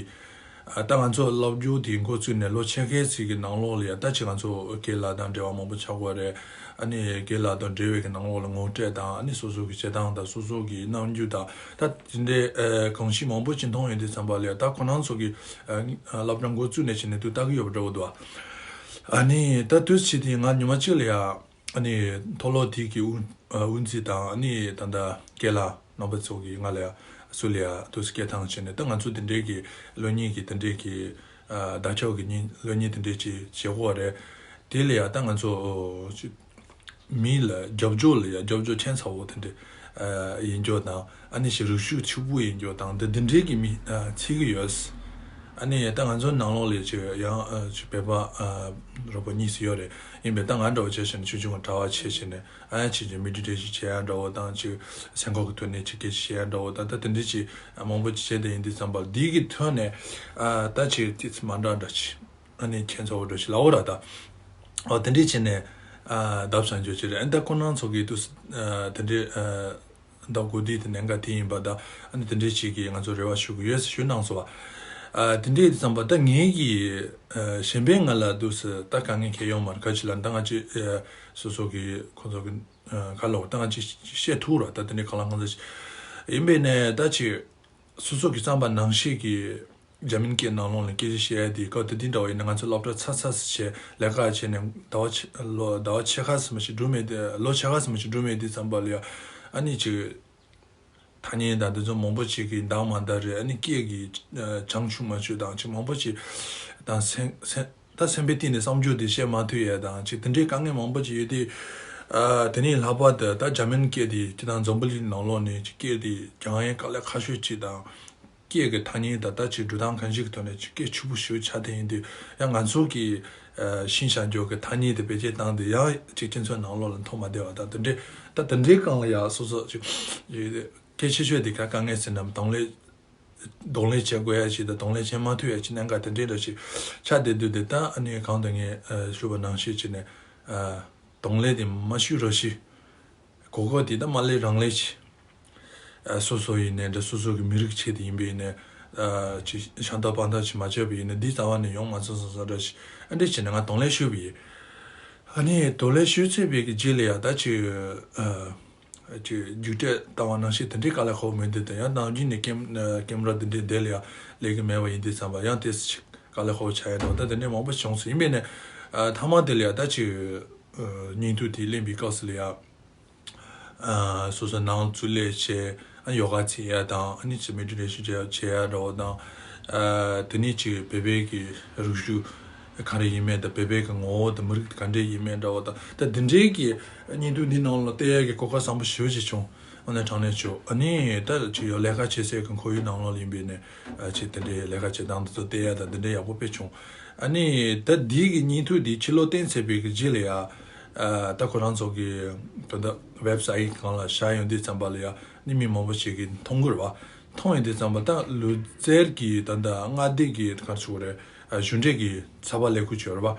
ཨ་ད་ང་ཚོ་སློབ་སྦྱོང་དེ་འགོ་བཙུགས་ནས་ལོ་ཕྱེད་ཀའི་ཙམ་གྱི་ནང་ལོགས་ལ་ཡ་ད་ཅིག་ང་ཚོ་རྒན་ལགས་དང་འབྲེལ་བ་མང་པོ་ཆགས་ཀྱི་ཡོད་རེད། ཨ་ནི་རྒན་ལགས་དང་འབྲེལ་བའི་གི་ནང་ལོགས་ལ་ངོ་སྤྲོད་དང་། ཨ་ནི་སོ་སོ་གི་བྱེད་སྟངས་དང་སོ་སོ་གི་རྣམ་འགྱུར་དང་། ད་དེ་འདྲའི་ཨ་གང་ཞིག་མང་པོ་ཅིག་མཐོང་ཡོང་དུས་ཙམ་པ་ལ་ཡ་ད་ཁོ་རང་ཚོ་གི་ཨ་སློབ་གྲྭ་འགོ་བཙུགས་ནས་བྱས་ནས་དུས་ལྟ་གི་ཡོད་པ་འདྲ་བོ་འདུག་ཨ་ནི་ད་དུས་ཕྱིས་དེ་ང་ཉི་མ་གཅིག་ལ་ཡ། ཨ་ནི་མཐོ་སློབ་དེ་གི་དབུ་ཨ་དབུ་འཛིན་དང་། ཨ་ནི་ད་ལྟ་རྒན་ལགས་རྣམ་པ་ཚོ་གིས་ང་ལ་ཡ་སུ་ལ་ཡ་དུས་སྐད་བཏང་བྱས་ནས། ད་ང་ཚོ་དེ་འདྲའི་གི་སློབ་གཉེར་གི་དེ་འདྲའི་གི་ཨ་བདག་ཅག་གི་གཉིས་སློབ་གཉེར་དེ་འདྲའི་ཅིག་བྱེད་དགོས་རེད། དེ་ལ་ཡ་ད་ང་ཚོ་ཨོ་ཅིག་མི་ལ་རྒྱབ་སྐྱོར་ལ་ཡ་རྒྱབ་སྐྱོར་ཁྱད་མཚར་པོ་དེ་འདྲ་ཨ་ཡིན་རྒྱུ་དང་། ཨ་ནི་ཞིག་རིག་ཤུགས་ཕྱུག་པོ་ཡིན་རྒྱུ་དང་། འདི་འདི་འདྲའི་གི་མི་ཨ་འཚོལ་གི་ཡོད། ཨ་ནི་ད་ང་ཚོ་ནང་ལོགས་ལ་ཅིག་ཡང་ཨ་ཅིག་བོད་པ་ཨ་རོགས་པ་གཉིས་ཙམ་ཡོད་རེད། ཡིན་པས་ད་ང་འདྲ་བོ་བྱས་བྱས་ནས་ཆུང་ཆུང་གི་གྲྭ་པ་བྱས་བྱས་ནས། ཨ་ཡ་ཅིག་ཅིག་མི་ཌི་ཊེ་ཤན་བྱེད་ཡ་འདྲ་བོ་དང་། ཅིག་སེམས་ཁམས་ཀྱི་ཐོག་ནས་ཅིག་སྐད་ཆ་བཤད་ཡ་འདྲ་བོ་དང་། ད་དེ་འདྲ་ཅིག་མང་པོ་ཅིག་བྱས་བསྡད་ཡིན་དུས་ཙམ་པ་འདི་གི་ཐོག་ནས་ཨ་ད་ཅིག་ཙི་ཙི་མ་འདྲ་འདྲ་ཅིག་ཨ་ནི་ཁྱད་མཚར་པོ་འདྲ་ཅིག་ལབ་དགོས་རེད་ད། ཨོ་དེ་འདྲ་བྱས་ནས་ཨ་བརྡབ་བྱ་འཇོག་ཅིག་རེད། ཨ་ད་ཁོ་རང་ཚོ་གི་དུས་ཨ་དེ་འདྲའི་ཨ་ད་གོ་བསྡུར་དེ་གནད་འགག་དེ་ཡིན་པ་དང་། ཨ་ནི་དེ་འདྲའི་ཅིག་གིས་ང་ཚོ་རེ་བ་ཞུ་གི་ཡོད་ཟེར་ཞུ་གནང་སོང་བ། ཨ་དེ་འདྲའི་ཙམ་པ་ད་ངེད་ཀྱིས་ཨ་གཞན་པས་ང་ལ་དུས་སུ་ད་དཀའ་ངལ་འཁྱེར་ཡོང་མ་རེད། ག་ཅི་ལབ་ན་ད་ང་ཅིག་ཨ་སོ་སོ་གི་ཁོ་ཚོ་གི་ཨ་ག་ལབ་ད་ང་ཅིག་བཤད་ཐུབ་ར། ད་དེ་འདྲའི་གང་ལ་གང་འཚམ་ཞིག་ཡིན་པས་ནས། ད་ཅིག་སོ་སོ་གི་བསམ་པ་ནང་བཞིན་གྱི་རྒྱ་མིན་སྐད་ནང་ལོགས་ལ་སྐད་ཆ་བཤད་ཡ་དེ། སྐབས་དེ་དུས་འདྲ་བ་ཡིན་ན་ང་ཚོ་སློབ་གྲྭ་ཚར་ཚར་བྱས་ལས་ཀ་བྱས་ནས་ཟླ་བ་ཕྱེད་ལོ་ཟླ་བ་ཕྱེད་ཀ་ཙམ་ཞིག་འགྲོ་མེད་དེ། ལོ་ཕྱེད་ཀ་ཙམ་ཞིག་འགྲོ་མེད་དུས་ཙམ་པ་ལ་ཡ། ཨ་ནི་ཅིག་ཐ་སྙད་དང་དེ་ཚོ་མང་པོ་ཅིག་གི་འདང་མ་འདང་རེད། ཨ་ནི་སྐད་ཀྱི་ཨ་བྱང་ཆུབ་མ་ཆུབ་དང་ཅིག་མང་པོ་ཅིག་དང་། སེམས་སེམས་ད་སེམས་པའི་གཏིང་ནས་བསམ་རྒྱུ་དེ་བཤད་མ་ཐུབ་ཡ་དང་ཅིག་དེ་འདྲའི་དཀའ་ངལ་མང་པོ་ཅིག་ཡོད་དུས། ཨ་དེ་ནས་ལྷག་པར་དུ་ད་རྒྱ་མིན་སྐད་དེ་སྤྱིར་བཏང་འཛམ་བུ་གླིང་ནང་ལོགས་ནས་ཅིག་སྐད་དེ་སྦྱང་ཡ་དཀའ་ལས་ཁག་ཤོས་ཅིག་དང་། སྐད་ཀྱི་ཐ་སྙད་དང་ད་ཅིག་འགྲོ་སྟངས་གང་ཞིག་གི་ཐོག་ནས་ཅིག་སྐད་ཕྱུག་པོ་ཞེ་པོ་ཆགས་བསྡད་ཡིན་དུས། ཡང་ང་ཚོ་གི་ཨ་ཤེས་བྱ་འཇོག་གི་ཐ་སྙད་དེ་བེད་སྤྱོད་བཏང་སྟེ་ཡང་ཅིག་སྤྱི་ཚོགས་ནང་ལོགས་ལ་མཐོང་མ་བདེ་བ་དང་། དེ་འདྲའི་ད་དེ་འདྲའི་སྒང་ལ་ཡང་སོ་སོ་ཅིག་གལ་ཆེ་ཤོས་དེ་ག་དཀའ་ངལ་ཟེར་ན། གདོང་ལེན་གདོང་ལེན་བྱེད་དགོས་ཡ་ཞིག་དང་གདོང་ལེན་བྱེད་མ་ཐུབ་ཡ་ཞིག་གནད་འགག་དེ་འདྲའི་འདྲ་ཞིག་ཆགས་བསྡད་དུས། དེ་ད་ཨ་ནི་གང་དུ་ངས་ཨ་ཞུས་པ་ནང་བཞིན་བྱས་ནས་ཨ་གདོང་ལེན་དེ་མ་ཞུས་རོགས་ཞུ། གོ་སྐབས་དེ་ད་མ་ལེན་རང་ལེན་བྱེད། ཨ་སོ་སོ་ཡིན་ནའི་འདྲ། སོ་སོ་གི་མི་རིགས་ཆེད་དུ་ཡིན་པ་ཡིན་ནའི། ཨ་ཅིག་ཤ་སྟག་པ་སྟག་ཅིག་མ་བྱས་པ་ཡིན་ན་འདི་རྩ་བ་ནས་ཡོང་མ་སོང་སོང་ས་འདྲ་ཞིག་ཨ་འདྲ་བྱས་ནས་ང་གདོང་ལེན་ཞུས་པ་ཡིན། ཨ་ནི་གདོང་ལེན་ཞུས་ཚར་བའི་གི་རྗེས་ལ་ཡ་ད་ཅིག་ཨ་ཅིག་རྒྱུགས་སྤྲོད་བཏང་བ་ནང་བཞིན་དེ་འདྲའི་དཀའ་ལས་ཁག་པོ་མེད་དུས། ད་ཡང་ནམ་རྒྱུན་ནས་ཀེམ་ཀེམ་ར་དེ་འདྲའི་དེ་ལ་ཡ་སླེབས་ཀྱི་མེད་པ་ཡིན་དུས་ཙམ་པ། ཡང་དེ་ཅིག་དཀའ་ལས་ཁག་པོ་ཆགས་ཡ་འདྲ་བོ་ད་དེ་འདྲའི་མང་པོ་བྱུང་སོང་། ཡིན་པས་ནས་ཨ་མཐའ་མ་དེ་ལ་ཡ་ད་ཅིག་ཨ་བརྙན་ཐུང་དེ་ལེན་པའི་སྐབས་སུ་ལ་ཡ། ཨ་སོ་སོ་ནང་བཙུགས་ལས་བྱས། ཨ་ཡོ་ག་བྱེད་ཡ་དང་། ཨ་ནི་ཅིག་མེ་ཌི་ཊེ་ཤན་བྱེད་ཡ་བྱེད་ཡ་འདྲ་བོ་དང་ ཨ་དེ་ནས་ཅིག་བོད་པའི་གི་རིག་གཞུང་ག་རེ་ཡིན་མིན་དང་། བོད་པའི་གི་ངོ་བོ་དང་མི་རིགས་ག་འདྲས་ཡིན་མིན་འདྲ་བོ་དང་། ད་འདི་འདྲའི་གི་བརྙན་ཐུང་འདི་ནང་ལ་བལྟ་ཡས་ཀྱི་གོ་སྐབས་བཟང་པོ་ཞེ་པོ་ཅིག་བྱུང་། དངོས་གནས་དྲང་གནས་བྱུང་། ཨ་ནི་ད་ཅིག་ཡང་ལས་ཀ་བྱེད་སའི་གི་ཁོར་ཡུག་ནང་ལོགས་ལ་ཡིན་པས་ནས། ཨ་ཅིག་དེ་འདྲའི་ལས་ཀ་བྱེད་སྟངས་འདི་ཚོ་བལྟ་ཡས་དང་འདི་འདྲའི་ཡག་པོ་དཔེ་བྱུང་། ཨ་ནི་ད་འདི་གི་བརྙན་ཐུང་འདི་ཕྱི་ལོགས་བཏོན་ཚར་བའི་གི་རྗེས་ལ་ཡ། ཨ་ད་ཁོ་རང་ཚོ་གི་ད་ལྟ་ཝེབ་སའིཊ་སྒང་ལ་བཞག་ཡོང་དུས་ཙམ་པ་ལ་ཡ། ནི་མི་མང་པོ་ཞིག་གིས་མཐོང་གི་རེད་བ། མཐོང་ཡོང་དུས་ཙམ་པ་ད་ལུས་རྩལ་གྱི་ད་ལྟ་མངའ་སྡེ་གི་ག་རེ་ཟེར་དགོས་རེད། ཨ་གཞུང་འབྲེལ་གྱི་ཚགས་པར་ལས་ཁུངས་ཅིག་ཡོད་རེད་བ།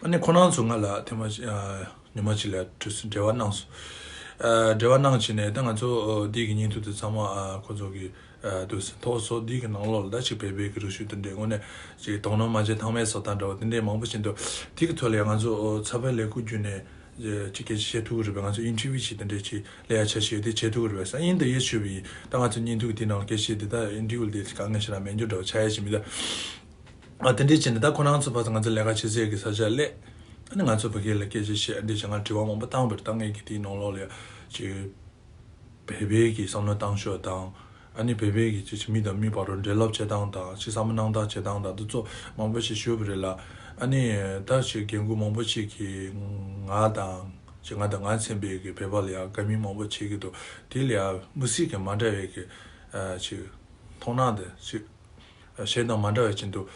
ཨ་ནི་ཁོ་རང་ཚོ་ང་ལ་ཐེངས་མ་ཨ་ཉི་མ་གཅིག་ལ་འབྲེལ་བ་གནང་སོང་། ཨ་འབྲེལ་བ་གནང་བྱས་ནས། ད་ང་ཚོ་འདི་གི་བརྙན་ཐུང་དེ་ཚང་མ་ཨ་ཁོ་ཚོ་གི་ཨ་དུ་ཐོག་སོ་འདི་གི་ནང་ལོགས་ལ་ད་ཅིག་བོད་པའི་གི་རིག་གཞུང་དེ་འདྲའི་དངོས་གནས་ཅིག་དོ་སྣང་མ་བྱས་ཐང་མེད་བཟོ་སྟངས་འདྲ་བ་དེ་འདྲའི་མང་པོ་ཞིག་འདུག། དེ་གི་ཐོག་ལ་ཡང་ང་ཚོ་ཚགས་པར་ལས་ཁུངས་བརྒྱུད་ནས་ཅིག་སྐད་ཆ་བཤད་ཐུབ་ཀྱི་རེད་པས། ང་ཚོ་ཨིན་ཊར་བིའུ་ཅིག་དེ་འདྲས་ཅིག་ལས་ཡ་ཆ་ཤས་དེ་བྱེད་ཐུབ་ཀྱི་རེད་པས་བསམ་ཡིན། ད་ཡིད་ཆེས་པ་ཡིན། ད་ང་ཚོ་བརྙན་ཐུང་གི་དེ་ནང་སྐད་ཆ་དེ་ད་ཨིན་ཊར་བིའུ་དེ་དཀའ་ངལ་ཞེ་དྲག་མེད་རྒྱུ་འདྲ་བོ་ཆགས་ཡ་ཞིག་མི་འདུག། ཨ་དེ་འདྲས་བྱས་ནས་ད་ཁོ་རང་ཚོ་ཕར་ཚུར་ང་ཚོ་ལས་ཀ་བྱེད་སའི་གི་ས་ཆ་སླེབས། ཨ་ནི་ང་ཚོ་ཕ་གི་ལ་སྐད་ཆ་བཤད། ཨ་འདྲས་བྱས་ང་དྲི་བ་མང་པོ་བཏང་བ་རེད། ད་ངས་གི་དེའི་ནང་ལོགས་ལ་ཡ་ཅིག་བོད་པའི་གི་བསམ་བློ་བཏང་ཕྱོགས་དང་། ཨ་ནི་བོད་པའི་གི་ཅིག་མི་དང་མི་བར་རུ་འབྲེལ་ལབ་བྱེད་སྟངས་དང་། ཅིག་བསམ་བློ་གནང་སྟངས་བྱེད་སྟངས་དང་། འདི་ཚོ་མང་པོ་ཞིག་ཞུས་པ་རེད་ལ། ཨ་ནི་ད་ཅིག་རྒན་རྒོན་མང་པོ་ཞིག་གིས་ང་དང་། ཅིག་ང་དང་ང་ཚན་པའི་གི་བོད་པ་ལ་ཡ་དགའ་མོས་མང་པོ་བྱེད་ཀྱི་འདུག། དེ་ལ་ཡ་མི་སྲིད་གི་མ་འདྲ་བའི་གི་ཨ་ཅིག་མཐོང་སྣང་དེ་ཅིག་ཨ་གཞན་དང་མ་འདྲ་བ་ཅིག་འདུག།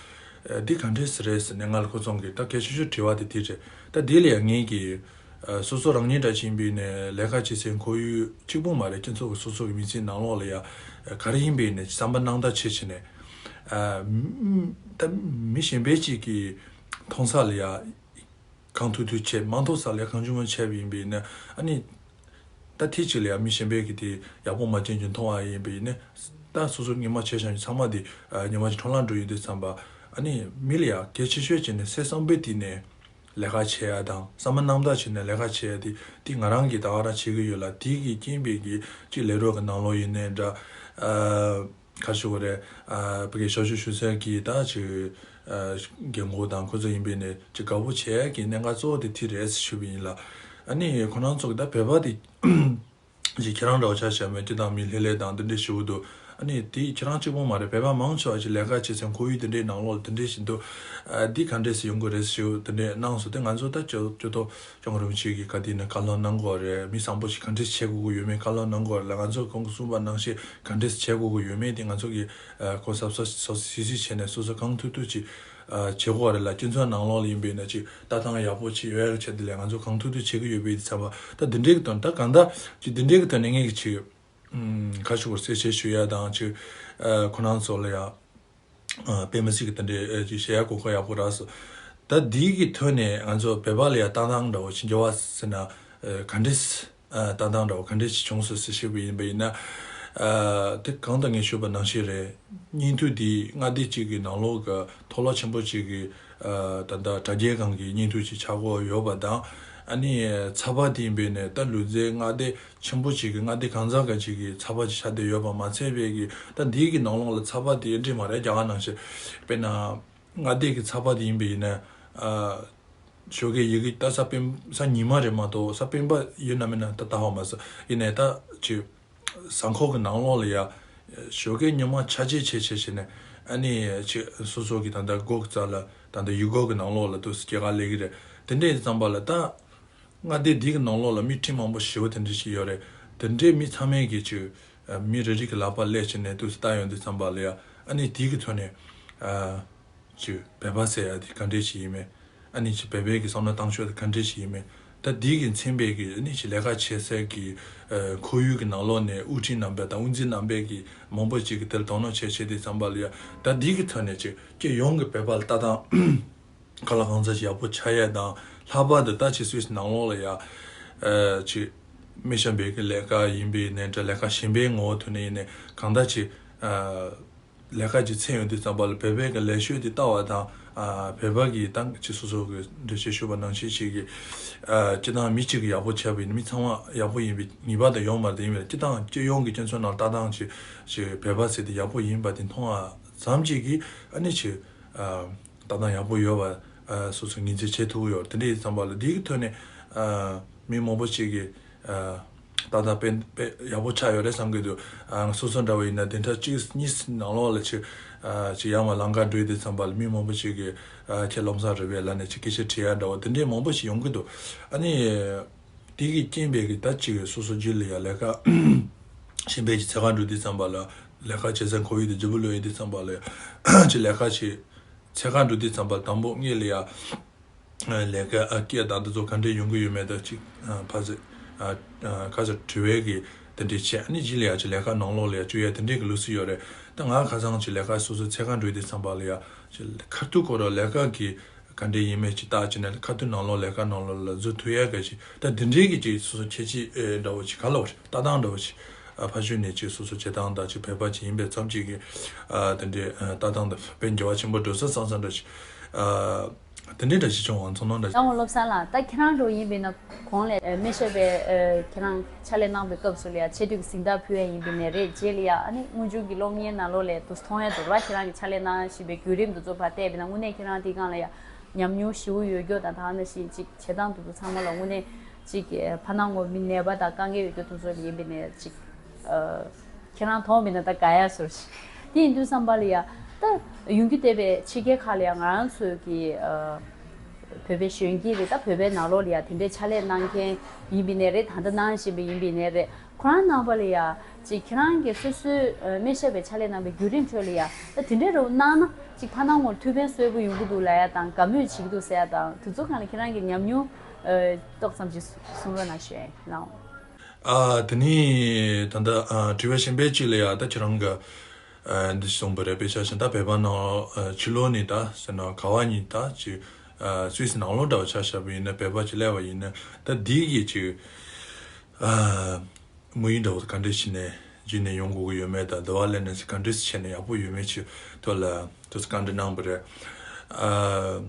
ཨ་འདི་ག་འདྲས་སེ་རེད་ཟེར་ནས་ང་ལ་ཁོ་ཚོ་གིས་ད་སྐད་ཆ་ཤོད་དྲི་བ་དེ་དེ་རེད། ད་དེ་ལ་ཡང་ངས་ཀྱིས་ཨ་སོ་སོ་རང་ཉིད་འདྲ་ཅིག་ཡིན་པའི་ནས་ལས་ཀ་བྱེད་སའི་ཁོར་ཡུག་གཅིག་པོ་མ་རེད། སྤྱི་ཚོགས་ཀྱི་སོ་སོ་གི་མི་ཚེའི་ནང་ལོགས་ལ་ཡ་ཨ་ག་རེ་ཡིན་པའི་ནས་བསམ་པ་སྣང་དག་བྱེད་བྱས་ནས། ཨ་ད་མི་གཞན་པའི་ཅིག་གིས་མཐོང་ས་ལ་ཡ་གང་ཐུབ་ཐུབ་བྱས། མ་མཐོང་ས་ལ་ཡ་གང་བྱུང་མང་བྱས་པ་ཡིན་པའི་ནས། ཨ་ནི་ད་ཐེངས་གཅིག་ལ་ཡ་མི་གཞན་པས་ཀྱི་དེ་ཡག་པོ་མ་བྱུང་རྒྱུ་མཐོང་བ་ཡིན་པ་ཡིན་ན། ད་སོ་སོ་ཉི་མ་བྱས་བཞག་ཚང་མ་དེ་ཨ་ཉི་མ་གཅིག་འཕྲོ་བརླག་འགྲོ་ཡོང་དུས་ཙམ་པ། ཨ་ནི་མི་ལ་ཡ་གལ་ཆེ་ཤོས་བྱས་ནས་སེམས་བསམ་པའི་དེ་ནས་ལས་ཀ་བྱེད་ཡ་དང་། བསམ་པ་རྣམ་དག་བྱས་ནས་ལས་ཀ་བྱེད་ཡ་དེ་དེ་ང་རང་གིས་ད་ག་རང་བྱེད་ཀྱི་ཡོད་ལ། དེ་གི་རྐྱེན་པས་ཀྱི་ཅིག་ལས་རོགས་ཀྱི་ནང་ལོགས་ཡིན་ནའི་འདྲ། ཨ་ག་རེ་ཞུ་དགོས་རེད། ཨ་ཕ་གི་ཞབས་ཞུ་ཞུ་སའི་གི་ད་ཅིག་ཨ་རྒན་རྒོན་དང་ཁོ་ཚོ་ཡིན་པའི་ནས་ཅིག་དགའ་པོ་བྱེད་ཡ་གི་གནད་འགག་གཙོ་བོ་དེ་དེ་རེད་ཞུས་པ་ཡིན་ལ། ཨ་ནི་ཁོ་རང་ཚོ་གི་ད་བོད་པ་དེ་ཅིག་ཁྱེད་རང་འདྲ་བོ་ཆ་བཞག་ན་སྤྱིར་བཏང་མི་ལྷོད་ལྷོད་དང་འདི་འདྲ་ཞུ་གི་འདུག། ཨ་ནི་དེ་ཁྱེད་རང་གཅིག་པོ་མ་རེད། བོད་པ་མང་ཆེ་བ་ཅིག་ལས་ཀ་བྱེད་སའི་ཁོར་ཡུག་འདི་འདྲའི་ནང་ལོགས་ལ་འདི་འདྲ་ཞིག་འདུག། ཨ་འདི་ག་འདྲས་སེ་ཡོང་གི་རེད་ཞུ་འདི་འདྲས་གནང་སོང་། དེ་ང་ཚོ་ད་ཅོ་ཅོ་ཏོ་སྐྱབས་མགོན་རིན་པོ་ཆེ་གིས་ག་དུས་ནས་བཀའ་སློབ་གནང་གི་ཡོད་རེད། མི་བཟང་པོ་ཞིག་ག་འདྲས་བྱེད་དགོས་ཀྱི་ཡོད་མེད་བཀའ་སློབ་གནང་གི་ཡོད་རེད་ལ། ང་ཚོ་གོང་གི་གསུངས་པ་ནང་བཞིན་ག་འདྲས་བྱེད་དགོས་ཀྱི་ཡོད་མེད་དེ་ང་ཚོ་གིས་ཨ་གོ་གསབ་གསབ་གསབ་གཟིགས་གཟིགས་བྱས་ནས་སོ་སོ་གང་ཐུབ་ཐུབ་ཅིག་ཨ་བྱེད་དགོས་རེད་ལ། སྤྱི་ཚོགས་ནང་ལོགས་ལ་ཡིན་པས་ན་ཅིག་ལྟ་སྟངས་ཡག་པོ་ཅིག་ཡོང་ཡག་གི་ཆེད་དུ་ལ་ང་ཚོ་གང་ཐུབ་ཐུབ་བྱེད་ཀྱི་ཡོད་པའི་ཚབ་པ། ད་འདི་འདྲའི་གི་དོན་དག་གང་ལྟར་ཅིག་འདི་འདྲའི་གི་དོན་ནས་ངས་ཀྱི་ཅིག་ཁ་ཤུགས་གསལ་བཤད་ཞུ་ཡ་དང་། ཅིག་ཨ་ཁོ་རང་ཚོ་ལ་ཡ་ཨ་དཔེ་མི་སྲིད་ཀྱི་དེ་འདྲའི་ཨ་ཅིག་བཤད་ཡ་གོ་སྐབས་ཡག་པོ་རག་སོང་། ད་འདི་གི་ཐོག་ནས་ང་ཚོ་བོད་པ་ལ་ཡ་ལྟ་སྟངས་འདྲ་བོ་ཅིག་འགྱུར་བ་ཟེར་ན་ཨ་ག་འདྲས། ཨ་ལྟ་སྟངས་འདྲ་བོ་ག་འདྲས་ཅིག་བྱུང་སོང་ཟེར་ཞུས་པ་ཡིན་པ་ཡིན་ན། ཨ་དེ་གང་ལྟར་ངས་ཞུས་པ་ནང་བཞིན་རེད། བརྙན་ཐུང་འདི་མངའ་སྡེ་གཅིག་གི་ནང་ལོགས་ཀྱི་མཐོ་སློབ་ཆེན་པོ་གཅིག་གི་ཨ་ད་ལྟ་དྲ་རྒྱའི་སྒང་གི་བརྙན་ཐུང་ཅིག་ཆགས་ཀྱི་ཡོད་པ་དང་། ཨ་ནི་ཚགས་པར་དེ་ཡིན་པས་ནས་ད་ལུས་རྩལ་མངའ་སྡེ་ཆེན་པོ་གཅིག་གི་མངའ་སྡེ་གང་ཟག་ག་ཅིག་གི་ཚགས་པར་ཅིག་ཆགས་བསྡད་ཡོད་པ་མ་ཚད་པའི་གི། ད་འདི་གི་ནང་ལོགས་ལ་ཚགས་པར་དེ་འདྲས་མ་རེད། རྒྱ་གར་ནང་བཞིན་དཔེར་ན། མངའ་སྡེ་གི་ཚགས་པར་དེ་ཡིན་པ་ཡིན་ན། ཨ་ཞོགས་ཀའི་ཡི་གེ་ད་གཟའ་སྤེན་གཟའ་ཉི་མ་རེད་མ་གཏོགས། གཟའ་སྤེན་པ་ཡོད་ན་མེད་ན་ད་ལྟ་ཧ་མ་སོང་། ཡིན་ནའི་ད་ཅིག་གཟའ་འཁོར་གི་ནང་ལོགས་ལ་ཡ་ཞོགས་ཀའི་ཉི་མ་ཆ་ཆེ་ཆེ་ཆེ་བྱས་ནས། ཨ་ནི་ཅིག་སོ་སོ་གི་ད་ལྟ་སྒོ་རྩ་ལ་ད་ལྟ་ཡུལ་སྐོར་གི་ནང་ལོགས་ལ་དུ་སྐྱེལ་ག་སླེབས་ཀྱི་རེད། དེ་འདྲའི་ཙམ་པ་ལ་ད། མངའ་སྡེ་འདི་གི་ནང་ལོགས་ལ་མི་ཁྲི་མང་པོ་ཞེ་པོ་དེ་འདྲ་ཞིག་ཡོད་རེད། དེ་འདྲའི་མི་ཚང་མས་ཀྱི་ཅིག་ཨ་མི་རེ་རེ་གི་ལག་པ་ལས་བྱས་ནས་དུས་སུ་བལྟ་ཡོང་དུས་ཙམ་པ་ལ་ཡ། ཨ་ནི་དེའི་གི་ཐོག་ནས་ཨ་ཅིག་བོད་པ་ཟེར་ཡ་དེ་ག་འདྲས་ཞིག་ཡིན་མིན། ཨ་ནི་ཅིག་བོད་པའི་གི་བསམ་བློ་བཏང་ཕྱོགས་དེ་ག་འདྲས་ཞིག་ཡིན་མིན། ད་འདི་གི་མཚན་པའི་གི་ཨ་ནི་ཅིག་ལས་ཀ་བྱེད་སའི་གི་ཨ་ཁོར་ཡུག་གི་ནང་ལོགས་ནས་དབུ་ཁྲིད་རྣམ་པ་དང་དབུ་འཛིན་རྣམ་པས་གི་མང་པོ་ཅིག་གི་དེར་དོ་སྣང་བྱས་བྱས་དུས་ཙམ་པ་ལ་ཡ། ད་འདི་གི་ཐོག་ནས་ཅིག་སྤྱི་ཡོངས་ཀྱི་བོད་པ་ལ་ལྟ་སྟངས་གང་ལ་གང་འཚམ་ཞིག་ཡག་པོ་ཆགས་ཡས་དང་། ལྷག་པར་དུ་ད་ཅིག་སུད་སི་ནང་ལོགས་ལ་ཡ་ཨ་ཅིག་མི་གཞན་པའི་གི་ལས་ཀ་ཡིན་པའི་ནས་འདྲ། ལས་ཀ་གཞན་པའི་ངོ་བོ་ཐོག་ནས་ཡིན་ནའི་གང་ལྟར་ཅིག་ཨ་ལས་ཀ་ཅིག་འཚོལ་ཡོང་དུས་ཙམ་པ་ལ་བོད་པའི་གི་ལས་ཤོས་དེ་ལྟ་བ་དང་། ཨ་བོད་པ་གི་ད་ཅིག་སོ་སོ་གི་འགྲེལ་བཤད་ཞུས་པ་ནང་བཞིན་ཞིག་གི་ཨ་སྤྱིར་བཏང་མི་གཅིག་གི་ཡག་པོ་བྱས་པ་ཡིན་ན་མི་ཚང་མ་ཡག་པོ་ཡིན་པའི་ངེས་པར་དུ་ཡོད་མ་རེད། ཡིན་པས་སྤྱིར་བཏང་སྤྱི་ཡོངས་ཀྱི་སྤྱི་ཚོགས་ནང་ལྟ་སྟངས་ཅིག་ཅིག་བོད་པ་ཟེར་དེ་ཡག་པོ་ཡིན་པ་དེ་མཐོང་བ་ཙམ་ཅིག་གིས་ཨ་ནི་ཅིག་ཨ། ལྟ་སྟངས་ཡག་པོ་ཡོད་པ། ཨ་སོ་སོ་ངོས་འཛིན་བྱེད་ཐུབ་ཀྱི་ཡོད། དེ་འདྲ་ཡིན་ཙམ་པ་ལ་འདི་གི་ཐོག་ནས་ཨ་མི་མང་པོ་ཞིག་གིས་ཨ་ ཏག་ཏག་དཔེ་དཔེ་ཡག་པོ་ཆགས་ཡོད་རེད་བསམ་གི་འདུག་ཨ། སོ་སོ་འདྲ་བོ་ཡིན་ན་བདུན་ཕྲག་གཅིག་གཉིས་ནང་ལོགས་ལ་ཅིག་ཨ། ཅིག་ཡར་མར་ལམ་ཁ་འགྲོ་ཡི་དུས་ཙམ་པ་ལ་མི་མང་པོ་ཞིག་གིས་ཨ། ཁྱེད་སློབ་གསར་རེད་པས་ལབ་ནས་ཅིག་སྐད་ཆ་དྲི་ཡ་འདྲ་བོ་དེ་འདྲས་མང་པོ་ཞིག་ཡོང་གི་འདུག་ཨ་ནི། དེ་གི་རྐྱེན་པས་གི་ད་ཅིག་སོ་སོ་རྗེས་ལ་ཡ་ལས་ཀ་གཞན་པའི་ཅིག་འཚོལ་ག་འགྲོ་དུས་ཙམ་པ་ལ་ལས་ཀ་བྱེད་སའི་ཁོར་ཡུག་དེ་ལྗིད་པོ་ལོས་ཡོད་དུས་ཙམ་པ་ལ་ཅིག་ལས་ཀ་ཅིག་འཚོལ་ག་འགྲོ་དུས་ཙམ་པ་དང་པོ་ངེད་ལ་ཡ་ལས་ཀ་ཨ། སྐད་དང་དེ་ཚོ་ག་འདྲས་ཡོང་གི་ཡོད་མེད་དང་ཅིག་ཨ། ཕ་ཚེ་ཨ། ཨ། ཁ་ཚ་དྲི་བའི་གི་དེ་འདྲས་བྱས། ཨ་ནི་རྗེས་ལ་ཡ་ཅིག་ལས་ཀ་ནང་ལོགས་ལ་ཡ་བཅུག་ཡ་དེ་འདྲས་གི་ལུགས་སྲོལ་ཡོད་རེད། ད་ང་ཁ་སང་ཅིག་ལས་ཀ་སོ་སོ་འཚོལ་ག་འགྲོ་དུས་ཙམ་པ་ལ་ཡ་ཅིག་ཁ་ཐུག་ཁོ་རང་ལས་ཀ་གི་ག་འདྲས་ཡིན་མིན་ཅིག་བལྟས་བྱས་ནས་ཁ་ཐུག་ནང་ལོགས་ལས་ཀ་ནང་ལོགས་ལ་འཛུལ་ཐུབ་ཡ་གི་ཅིག་ད་དེ་འདྲས་གི་ཅིག་སོ་སོ་ཁྱད་ཆོས་ཨེ། འདྲ་བོ་ཅིག་ག་ལབ་དགོས་རེད། ལྟ་སྟངས་འདྲ་བོ་ཅིག་ཨ། ཕར་ཞོག་ནས་ཅིག་སོ་སོ་བྱེད་སྟངས་དང་ཅིག་བོད་པ་ཅིག་ཡིན་པའི་ཙམ་ཅིག་གི་ཨ། དེ་འདྲའི་ཨ། ལྟ་སྟངས་དང་དཔེ་འགྱུར་བ་ཆེན་པོ་འགྲོ་ས་བསམ་བསམ་འདྲ་ཅིག་ཨ། དེ་འདྲའི་འདྲ་ཅིག་བྱུང་བ་ཚོར་སྣང་འདྲ་ཅིག་བློ་བཟང་ལགས། ད་ཁྱེད་རང་འདྲ་བོ་ཡིན་པ་ཡིན་ན་གོང་ལ་ཨ། སྨན་ཞབས་པའི་ཨ། ཁྱེད་རང་ཕྱག་ལས་གནང་བའི་སྐབས་སུ་ལ་ཡ་ཆེད་དུ་གཟེངས་རྟགས་ཕུལ་ཡ་ཡིན་པ་ཡིན་ནའི་རེད། རྗེས་ལ་ཡ་ཨ་ནི་དངོས་བྱུང་གི་གློག་བརྙན་ནང་ལོགས་ལ་དུ་མཐོང་ཡ་འདུག་ར། ཁྱེད་རང་གི་ཕྱག་ལས་གནང་བཞིན་པའི་བརྒྱུད་རིམ་དེ་ཚོ་ཕར་བལྟས་པ་ཡིན་ན་དངོས་གནས་ཁྱེད་རང་དེའི་སྒང་ལ་ཡ་ཉམས་མྱོང་ཞེ་པོ་ཡོད་རྒྱུ་དང་། ད་ག་ནང་བཞིན་ཅིག་བྱེད་སྟངས་དེ་ཚོ་ཚང་མ་ལ་དངོས་གནས་ཅིག་ཕར་ནང་ངོ་མི་ནད་པ་དང་དཀའ་ངལ་ཡོད་རྒྱུ་དེ་ཚོ་ཡིན་པ་ཡིན་ནའི་ཅིག་ཨ། ཁྱེད་རང་མཐོང་བ་ཡིན་ན་ད་དགའ་ཡ་བཟོ་འདྲ་ཅིག་དེ་ཡིན་དུས་ཙམ་པ་ལ་ཡ་ད་ཡོང་རྒྱུ་བསྡད་པའི་ཕྱི་རྒྱལ་ཁག་ལ་ཡ་ང་རང་ཚོའི་གི་ཨ། བོད་པའི་གཞོན་སྐྱེས་རེད། ད་བོད་པའི་ནང་ལོགས་ལ་ཡ་དེ་འདྲའི་ཕྱག་ལས་གནང་མཁན་ཡིན་པ་ཡིན་ནའི་རེད། ད་ལྟ་གནང་བཞིན་པ་ཡིན་པ་ཡིན་ནའི་རེད། ཁོ་རང་ནང་པ་ལ་ཡ་ཅིག་ཁྱེད་རང་གིས་སོ་སོའི་ཨ། སྨན་ཞབས་པའི་ཕྱག་ལས་གནང་བའི་བརྒྱུད་རིམ་ཁྲོད་ལ་ཡ་ད་དེ་འདྲའི་རོགས་གནང་ན་ཅིག་ཕར་ནང་ངོར་ཐུགས་ཕན་གསོས་པོ་ཡོང་གི་འདུག་ལབ་ཡ་དང་དགའ་མོས་བྱེད་ཀྱི་འདུག་ཟེར་ཡ་དང་དེ་ཚོ་སྒང་ལ་ཁྱེད་རང་གི་ཉམས་མྱོང་ཨ། ཏོག་ཙམ་ཅིག་གསུང་རོགས་གནང་ཞུ་ཡ་ཡིན། ལགས། ཨ། དེ་ནས་ད་ལྟ་ཨ། དྲི་བ་གཞན་པ་གཅིག་ལ་ཡ་ད་ཁྱེད་རང་གིས་ཨ། འདི་གསུངས་པ་རེད། དཔེ་ཆ་བཞག་ན་ད་བོད་པ་ནང་ཨ། ཕྱི་ལོགས་ནས་ད་ཟེར་ན་ག་བ་ནས་ད་ཅིག་ཨ། སུད་སི་ནང་ལོགས་འདྲ་བོ་ཆ་བཞག་པ་ཡིན་ན་བོད་པ་ཅིག་སླེབས་པ་ཡིན་ན་ད་འདི་གི་ཅིག་ཨ། དམིགས་ཡུལ་འདྲ་བོ་ག་འདྲས་བྱས་ནས་བརྒྱུད་ནས་ཡོང་དགོས་ཀྱི་ཡོད་མེད་དང་། འདི་བ་སླེབས་ནས་ག་འདྲས་བྱས་ནས་ཡག་པོ་ཡོད་མེད་ཅིག་ཐོག་ལ་ཏོག་ཙམ་བཀའ་འདྲི་གནང་བ་རེད། ཨ།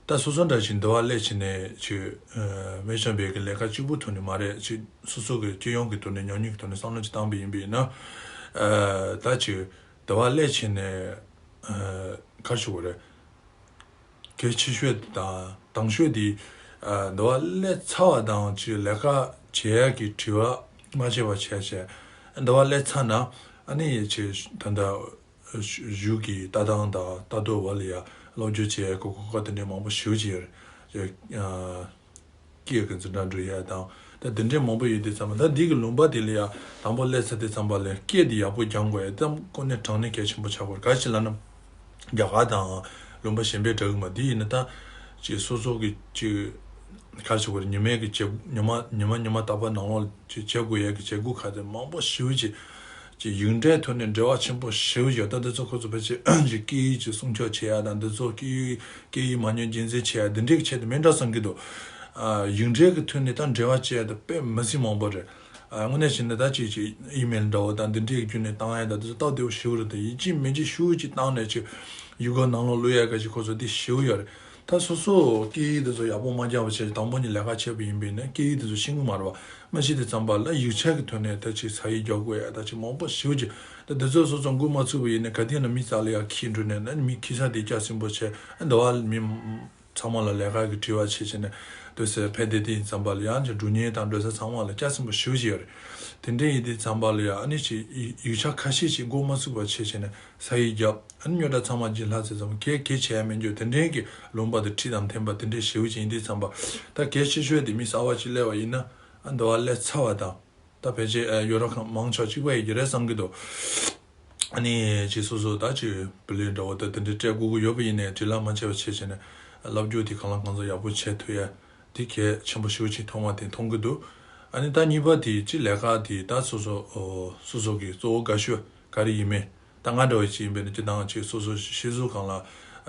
ད་སོ་སོ་འདྲ་ཞིག་འདི་བ་སླེབས་བྱས་ནས་ཅིག་ཨ། སྨན་ཞབས་པའི་གི་ལས་ཀ་གཅིག་པུ་ཐོག་ནས་མ་རེད། ཅིག་སོ་སོ་གི་སྤྱི་ཡོངས་ཀྱི་ཐོག་ནས་ཉམས་མྱོང་གི་ཐོག་ནས་བསམ་བློ་ཅིག་བཏང་པ་ཡིན་པ་ཡིན་ན། ཨ། ད་ཅིག་འདི་བ་སླེབས་བྱས་ནས་ཨ། ག་རེ་ཞུ་དགོས་རེད། གལ་ཆེ་ཤོས་དང་དང་ཤོས་དེ་ཨ། འདི་བ་སླེབས་ཚར་བ་དང་ཅིག་ལས་ཀ་བྱེད་ཡག་གི་དྲི་བ་མ་བྱས་པ་བྱས་བྱས། འདི་བ་སླེབས་ཚར་ན་ཨ་ནི་ཅིག་ད་ལྟ་གཞུག་གི་ལྟ་སྟངས་དང་ལྟ་རྟོག་བ་ལ་ཡ་སློབ་སྦྱོང་བྱེད་ཡག་གི་གོ་སྐབས་དེ་འདྲའི་མང་པོ་ཞེ་པོ་ཅིག་ཡོད་རེད། ཨ། སྐད་ཀྱི་འཛིན་གྲྭ་འགྲོ་ཡ་དང་ད་དེ་འདྲའི་མང་པོ་ཡོད་དུས་ཙམ་པ། ད་འདི་གི་ལུང་པ་དེ་ལ་ཡ་དང་པོ་སླེབས་ཚར་དུས་ཙམ་པ་ལ་སྐད་དེ་ཡག་པོ་སྦྱང་དགོས་ཡ་ད་ཁོ་ནས་དྲང་གནས་གལ་ཆེན་པོ་ཆགས་དགོས་རེད། ག་ཅི་ལབ་ན་རྒྱ་གར་དང་ལུང་པ་གཞན་པའི་འདྲ་གི་མ། འདི་ཡིན་ན་ད་ཅིག་སོ་སོ་གི་ཅིག་ག་རེ་ཞུ་དགོས་རེད། ཉི་མའི་གི་བྱེད་ཉི་མ་ཉི་མ་ཉི་མ་རྟག་པར་ནང་ལོགས་ཅིག་བྱེད་དགོས་ཡ་གི་བྱེད་སྒོ་ཁག་དེ་མང་པོ་ཞེ་པོ་ཅིག་ཅིག་ཡིག་འབྲེལ་ཐོག་ནས་འབྲེལ་བ་ཆེན་པོ་ཞེ་པོ་ཡོད། ད་འདི་ཚོ་ཁོ་ཚོ་ཕལ་ཆེར་ཅིག་སྐད་ཡིག་ཅིག་སྲུང་སྐྱོབ་བྱེད་ཡ་དང་འདི་ཚོ་སྐད་ཡིག་སྐད་ཡིག་མ་ཉམས་རྒྱུན་འཛིན་བྱེད་ཡ་འདི་འདྲའི་གི་ཆེད་དུ་མིན་འདྲ་བསམ་གྱི་འདུག་ཨ། ཡིག་འབྲེལ་གི་ཐོག་ནས་ད་འབྲེལ་བ་བྱེད་ཡ་དེ་དཔེ་མི་སྲིད་མང་པོ་རེད། ཨ། དངོས་གནས་བྱས་ན་ད་ཅིག་ཅིག་ཨི་མེལ་འདྲ་བོ་དང་འདི་འདྲའི་བརྒྱུད་ནས་བཏང་ཡ་དང་འདི་ཚོ་སྟབས་བདེ་པོ་ཞེ་པོ་རེད། དེ་ཡིན་གཅིག་མིན་གཅིག་ཤུགས་ཅིག་བཏང་ནས་ཅིག་ཡུལ་སྐོར་ནང་ལོགས་བླུག་ཡ་ག་ཅིག་ཁོ་ཚོ་འདི་ཞེ་པོ་ཡོད་རེད། ད་སོ་སོ་སྐད་ཡིག་འདི་ཚོ་ཡག་པོ་མ་སྦྱངས་པ་བྱས་དང་པོ་ནས་ལས་ཀ་བྱས་པ་ཡིན་པས་ན་སྐད་ཡིག་འདི་ཚོ་ཤེས་ཀྱི་མ་རེད་པ། མ་ཤེས་དུས་ཙམ་པ་ལ་ཡིག་ཆ་གི་ཐོག་ནས་ད་ཅིག་ཚ་གྱང་རྒྱག་དགོས་ཡ་ད་ཅིག་མང་པོ་ཞེ་པོ་ཅིག་ད་འདི་ཚོ་སོ་སོ་འགོ་མ་ཚུགས་པ་ཡིན་ན་ག་དུས་ན་མི་རྩ་ལ་ཡ་འཁྱེར་འགྲོ་ནས་ན་མི་འཁྱེར་ས་དེ་སྐྱག་ཟིན་པོ་བྱས། ཨ། འདི་བ་མི་ཚང་མ་ལ་ལས་ཀ་གི་དྲི་བ་བྱས་བྱས་ནས་སྡོད་སའི་ཕན་བདེ་དེ་ཡིན་ཙམ་པ་ལ་ཡང་ཅིག་འགྲོ་མཁན་དང་འགྲོ་ས་ཚང་མ་ལ་སྐྱག་ཟིན་པོ་ཞེ་པོ་ཅིག་ཡོད་རེད། དེ་འདྲ་ཡིན་དུས་ཙམ་པ་ལ་ཡ་ཨ་ནི་ཅིག་ཡིག་ཡིག་ཆ་ཁ་ཤས་ཅིག་འགོ་མ་ཚུགས་པ་བྱས་བྱས་ནས་ཚ་གྱང་རྒྱབ། ཨ་ནི་རྙོག་དྲ་ཚང་མ་བརྗེད་ལྷག་ཚེ་ཙམ་གས་གས་བྱས་ཡ་མེད་འགྱོ། དེ་འདྲའི་གི་ལུང་པ་དེ་འཁྲིས་དང་མཐུན་པ་དེ་འདྲའི་ཞེ་པོ་ཅིག་ཡིན་དུས་ཙམ་པ། ད་གལ་ཆེ་ཤོས་དེ་མི་གསར་པ་ཅིག་སླེབས་པ་ཡིན་ན་ཨ་འདི་བ་སླེབས་ཚར་བ་དང་། ད་ཕལ་ཆེར་ཨ་ཡོ་རོབ་ཁག་མང་ཆེ་བ་གཅིག་པ་ཡིན་གྱི་རེད་བསམ་གྱི་འདུག་ཨ་ནི་ཅིག་སོ་སོ་ད་ཅིག་བུ་ལོན་འདྲ་བོ་ད་དེ་འདྲ་སྤྲད་དགོས་ཀྱི་ཡོད་པ་ཡིན་ནའི་བྲེལ་བ་མ་བྱས་པ་བྱས་བྱས་ནས་བསླབ་སྦྱོང་དེ་གང་ལ་གང་འཚམ་ཡག་པོ་བྱེད་ཐུབ་ཡ་དེ་གལ་ཆེན་པོ་ཞེ་པོ་ཅིག་མཐོང་བ་དེ་མཐོང་གི་འདུག་ཨ་ནི་ད་གཉིས་པ་དེ་ཅིག་ལས་ཀ་དེ་ད་སོ་སོ་ཨོ་སོ་སོ་གི་གཙོ་བོ་དགའ་ཤོས་ག་རེ་ཡིན་མིན། ད་ང་འདྲ་བོ་ཅིག་ཡིན་པས་ན་སྤྱིར་བཏང་ཅིག་སོ་སོ་གཤིས་གཟུགས་སྒང་ལ་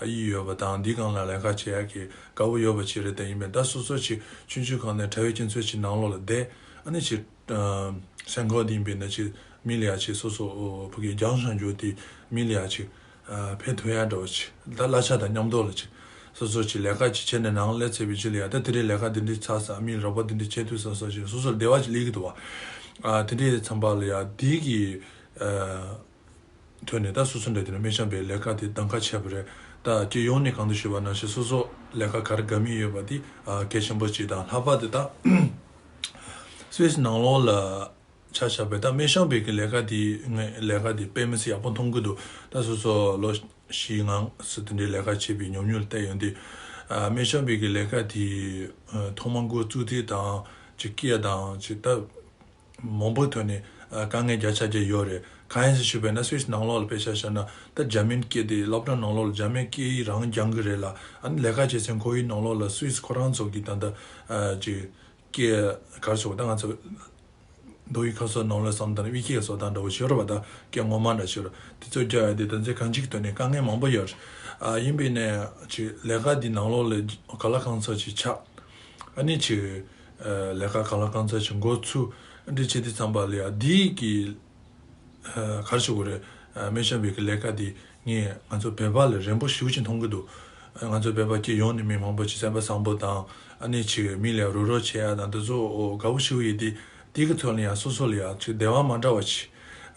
ཡིད་ཡོད་པ་དང་འདི་སྒང་ལ་ལས་ཀ་བྱེད་ཡག་གི་དགའ་བོ་ཡོད་པ་ཅིག་རེད། དེ་ཡིན་པས་ད་སོ་སོ་ཅིག་ཆུང་ཆུང་སྒང་ནས་དྲ་བའི་སྤྱི་ཚོགས་ཅིག་ནང་ལོགས་ལ་བསྡད། ཨ་ནི་ཅིག་ཨ་སེམས་ཁོག་འདི་ཡིན་པས་ན་ཅིག་མི་ལ་ཡ་ཅིག་སོ་སོ་ཨོ་ཕ་གི་རྒྱང་ཤང་འཇོག་དེ་མི་ལ་ཡ་ཅིག་ཨ་ཕན་ཐོགས་ཡ་འདྲ་བོ་ཅིག་ད་གླ་ཆ་དང་མཉམ་དུ་ལ་ཅིག་སོ་སོ་ཅིག་ལས་ཀ་ཅིག་བྱས་ནས་ནང་སླེབས་ཚར་བའི་རྗེས་ལ་ཡ་ད་དེ་རིང་ལས་ཀ་འདི་འདྲ་ཚར་ས་མི་རོགས་པ་འདི་འདྲ་བྱེད་ཐུབ་ས་སོགས་ཅིག་སོ་སོར་བདེ་བ་ཅིག་སླེབས་ཀྱི་འདུག་བ། ཨ་དེ་འདྲའི་མཚམས་པ་ལ་ཡ་འདི་གི་ཨ་ཐོག་ནས་ད་སོ་སོ་འདྲ་དེ་ནས་སྨན་ཞབས་པའི་ལས་ཀ་དེ་གདམ་ཁ་བྱས་པ་རེད། ད་སྤྱི་ཡོངས་ནས་གང་དུ་ཞུས་པ་ནང་བཞིན་སོ་སོ་ལས་ཀ་ག་རེ་དགའ་མོས་ཡོད་པ་དེ་ཨ་གལ་ཆེན་པོ་ཅིག་དང་། ལྷག་པར་དུ་ད་ སུད་སི་ནང་ལོགས་ལ་ཆ་བཞག་པའི་ད་སྨན་ཤོང་བེ་གི་ལས་ཀ་དེ་ངས་ལས་ཀ་དེ་དཔེ་མི་སྲིད་ཡག་པོ་མཐོང་གི་འདུག་ད་སོ་སོ་ལོ་བཞི་ལྔ་ཙམ་དེ་འདྲའི་ལས་ཀ་བྱས་པའི་ཉམས་མྱོང་བལྟས་ཡོང་དུས། ཨ། སྨན་ཤོང་བེ་གི་ལས་ཀ་དེ་ཨ་ཐོག་མ་འགོ་བཙུགས་དུས་དང་ཅིག་སྐད་དང་ཅིག་ད་མང་པོའི་ཐོག་ནས་ཨ་དཀའ་ངལ་བརྒྱ་ཆ་བརྒྱ་ཡོད་རེད། གང་ཡིན་ཟེར་ཞུས་པ་ཡིན་ན་སུད་སི་ནང་ལོགས་ལ་དཔེ་ཆ་བཞག་ན་ད་འཇར་མན་སྐད་དེ་སློབ་གྲྭ་ནང་ལོགས་ལ་འཇར་མན་སྐད་རང་སྦྱང་གི་རེད་ལ། ཨ་ནི་ལས་ཀ་བྱེད་སའི་ཁོར་ཡུག་ནང་ལོགས་ལ་སུད་སི་ཁོ་རང་ཚོ་གི་ད་ལྟ་ཨ་ཅིག་སྐད་ག་རེ་ཟེར་བ་ད་ང་ཚོ་མདོ་དབུས་ཁམས་གསུམ་ནང་ལོགས་བསམ་བཏང་ན་དབུས་སྐད་བཟོ་སྟངས་འདྲ་བོ་ཞིག་ཡོད་རེད་པ། ད་སྐད་ངོ་མ་འདྲ་ཞིག་ཡོད་རེད། དེ་ཚོ་རྒྱག་ཡ་དེ་ད་ཚོད་གང་ཅིག་ཐོག་ནས་དཀའ་ངལ་མང་པོ་ཡོད་རེད། ཨ་ཡིན་པས་ནས་ཅིག་ལས་ཀ་འདི་ནང་ལོགས་ལ་གང་ལ་གང་འཚམ་ཅིག་ཆགས། ཨ་ནི་ཅིག་ཨ་ལས་ཀ་གང་ལ་གང་འཚམ་ཅིག་འགོ་ཚུགས། འདི་བྱེད་དུས་ཙམ་པ་ལ་ཡ་འདི་གི་ཨ་ག་རེ་ཞུ་དགོས་རེད། ཨ་སྨན་ཤོང་བེ་གི་ལས་ཀ་འདི་ངས་ང་ཚོ་བོད་པ་ལ་རན་པོ་ཞེ་པོ་ཅིག་མཐོང་གི་འདུག་ཨ་ང་ཚོ་བོད་པ་སྤྱི་ཡོངས་ནས་མི་མང་པོ་ཅིག་སེམས་པ་བཟང་པོ་དང་། ཨ་ནི་ཅིག་མི་ལ་རོགས་རོགས་བྱེད་ཡ་དང་དེ་ཚོ་ཨོ་དགའ་པོ་ཞེ་པོ་ཡོད་དེ། དེ་གི་ཐོག་ལ་ཡང་སོ་སོ་ལ་ཡང་ཅིག་བདེ་བ་མ་འདྲ་བ་ཅིག་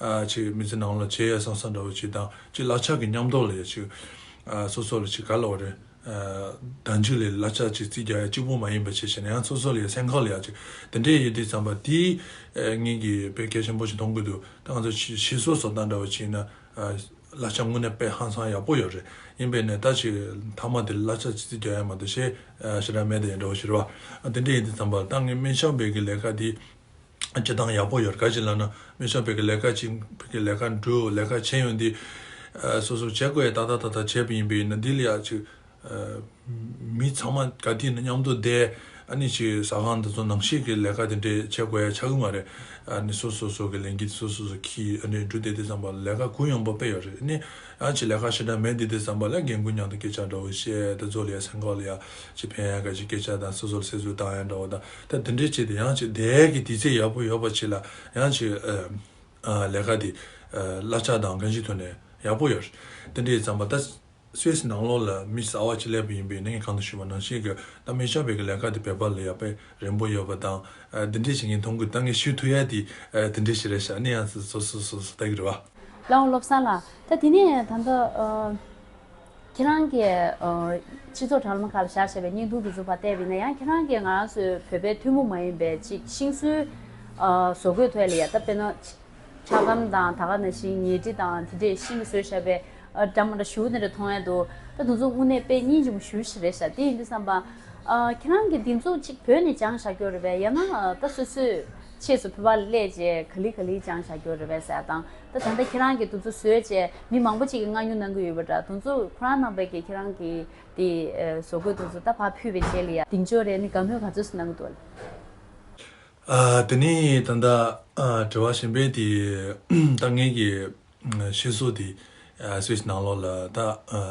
ཨ་ཅིག་མི་ཚེ་ནང་ལ་བྱེད་ཡ་བསམ་བསམ་འདྲ་བོ་ཅིག་དང་། ཅིག་གླ་ཆ་གི་མཉམ་དུ་ལ་ཡ་ཅིག་ཨ་སོ་སོ་ལ་ཅིག་ག་ལབ་དགོས་རེད། ཨ་ཟླ་མཇུག་ལ་གླ་ཆ་ཅིག་རྩིས་རྒྱག་ཡ་གཅིག་པོ་མ་ཡིན་པ་བྱས་བྱས་ནས་ཡང་སོ་སོ་ལ་ཡ་སེམས་ཁམས་ལ་ཡ་ཅིག་དེ་འདྲས་ཡོད་དུས་ཙམ་པ་དེ་ཨ་ངེད་ཀྱིས་དཔེ་གལ་ཆེན་པོ་ཞིག་མཐོང་གི་འདུག་ད་ང་ཚོ་ཕྱི་ཕྱི་སོ་བཟོ་སྟངས་འདྲ་བོ་ཅིག་ཡིན་ན་ཨ་གླ་ཆ་དངོས་གནས་དཔེ་ཧང་སང་ཡག་པོ་ཡོད་རེད། ཡིན་པས་ནས་ད་ཅིག་མཐའ་མ་དེ་གླ་ཆ་ཅིག་རྩིས་རྒྱག་ཡ་མ་གཏོགས་གཞན་ཞེ་དྲག་མེད་དེ་འདྲ་བོ་ཞིག་རེད་པ། ཨ་དེ་འདྲས་ཡིན་དུས་ཙམ་པ་ད་ངས་སྨན་ཤོང་བེ་གི་ལས་ཀ་དེ་སྤྱིར་བཏང་ཡག་པོ་ཡོད་རེད། ག་ཅི་ལབ་ན་སྨན་ཤོང་བེ་གི་ལས་ཀ་ཅིག་བེ་གི་ལས་ཀ་འགྲོ་ལས་ཀ་བྱེད་ཡོང་དུས་ཨ་སོ་སོ་བྱེད་དགོས་ཡ་ཏག་ཏག་ཏག་ཏག་བྱས་པ་ཡིན་པས་ན་འདི་ལ་ཡ་ཅིག་ཨ་མི་ཚང་མ་ག་དུས་ནས་མཉམ་དུ་བསྡད། ཨ་ནི་ཅིག་ཟ་ཁང་དེ་ཚོ་ནང་བཞིན་གྱི་ལས་ཀ་དེ་འདྲས་བྱེད་དགོས་ཡ་ཆགས་ཀྱི་མ་རེད། ཨ་ནི་སོ་སོ་སོ་གི་ལས་འགན་སོ་སོ་སོ་གིས་ཨ་ནི་འགྲུབ་བསྡད་དུས་ཙམ་པ་ལས་ཀ་གུ་ཡངས་པོ་དཔེ་ཡོད་རེད། ཨ་ནི་ཡང་ཅིག་ལས་ཀ་ཞེ་དྲག་མེད་དུས་དུས་ཙམ་པ་ལ་རྒན་རྒོན་མཉམ་དུ་སྐད་ཆ་འདྲ་བོ་བཤད། དེ་ཚོ་ལ་ཡ་སེམས་ཁམས་ལ་ཡ་ཅིག་ཕན་ཡ་ག་ཅིག་སྐད་ཆ་དང་སོ་སོ་ལ་སེམས་གསོ་བཏང་ཡ་འདྲ་བོ་དང་། ད་དེ་འདྲས་བྱས་ཏེ་ཡང་ཅིག་བསྡད་ཀྱི་དུས་ཚོད་ཡག་པོ་ཡོད་པ་ཅིག་ལ་ཡང་ཅིག་ཨ་ཨ་ལས་ཀ་དེ་ཨ་གླ་ཆ་དང་གང་ཅིའི་ཐོག་ནས་ཡག་པོ་ཡོད་རེད། དེ་འདྲས་ཙམ་པ་ད། སུད་སི་ནང་ལོགས་ལ་མི་གསར་པ་ཅིག་སླེབས་པ་ཡིན་པས་ན་ངས་གོང་དུ་ཞུས་པ་ནང་བཞིན་གྱི་ད་སྨན་ཤོང་བེ་གི་ལས་ཀ་དེ་བོད་པ་ལ་ཡ་དཔེ་རན་པོ་ཡོད་པ་དང་། ཨ་འདི་འདྲས་ཞིག་ངས་མཐོང་གི། ད་ངས་ཞུ་ཐུབ་ཡ་དེ་ཨ་དེ་འདྲས་ཞིག་རེད་ཤག་ཨ་ནི་ཡང་སོ་སོ་སོ་སོ་ལྟ་གི་རེད་པ། ལགས་འོ་བློ་བཟང་ལགས། ད་དེ་ནས་ད་ལྟ་ཨ་ཁྱེད་རང་གིས་ཨ་སྤྱི་ཚོགས་དྲ་ལམ་ཁག་ལ་བཞག་བཞག་པའི་བརྙན་ཐུང་དེ་ཚོ་ཕར་བལྟས་པ་ཡིན་ན་ཡང་ཁྱེད་རང་གིས་ང་རང་ཚོའི་བོད་པའི་ཐུན་མོང་མ་ཡིན་པའི་ཅིག་ཤིང་བཟོའི་ཨ་བཟོ་བཀོད་ཐོག་ལ་ཡ་ད་དཔེར་ན། ཁྲ་སྒམ་དང་ད་ག་ནང་བཞིན་ཉལ་ཁྲི་དང་དེ་འདྲས་ཤིང་གིས་བཟོས་བཞག་པའི་ཨ་འདྲ་མི་འདྲ་ཞེ་པོ་དེ་འདྲ་མཐོང་ཡ་འདུག་ད་དེ་ཚོ་དངོས་གནས་དཔེ་སྙིང་རྗེ་མོ་ཞེ་པོ་ཞིག་རེད་ཤག་དེ་ཡིན་དུས་ཙམ་པ་ཨ་ཁྱེད་རང་གིས་དེ་ཚོ་གཅིག་བོད་ནས་སྦྱངས་བཞག་རྒྱུ་རེད་པས། ཡང་ན་ཨ་ད་སོ་སོས་ཕྱིས་སུ་བོད་པ་ལ་སླེབས་རྗེས་ག་ལེ་ག་ལེ་སྦྱངས་བཞག་རྒྱུ་རེད་པས་ཟེར་དང་། ད་ད་ལྟ་ཁྱེད་རང་གིས་དེ་ཚོ་བཟོས་རྗེས་མི་མང་པོ་ཅིག་གིས་མངགས་ཉོ་གནང་གི་ཡོད་པ་འདྲ། དེ་ཚོ་ཁོ་རང་རྣམ་པས་ཀྱིས་ཁྱེད་རང་གི་དེ་ཨ་བཟོ་བཀོད་དེ་ཚོ་ད་ཕར་ཕུལ་བའི་རྗེས་ལ་ཡ་གདེང་འཇོག་རེད་ནི་དགའ་མོས་ག་ཚོད་ཙམ་གནང་གི་འདུག་ལགས། ཨ་དེ་ནས་ད་ལྟ་ཨ་དྲི་བ་གཞན་པའི་དེ་ད་ངེད་ཀྱི་ཨ་ཤིང་བཟོ་དེ་ཨ་སུད་སི་ནང་ལོགས་ལ་ད་ཨ་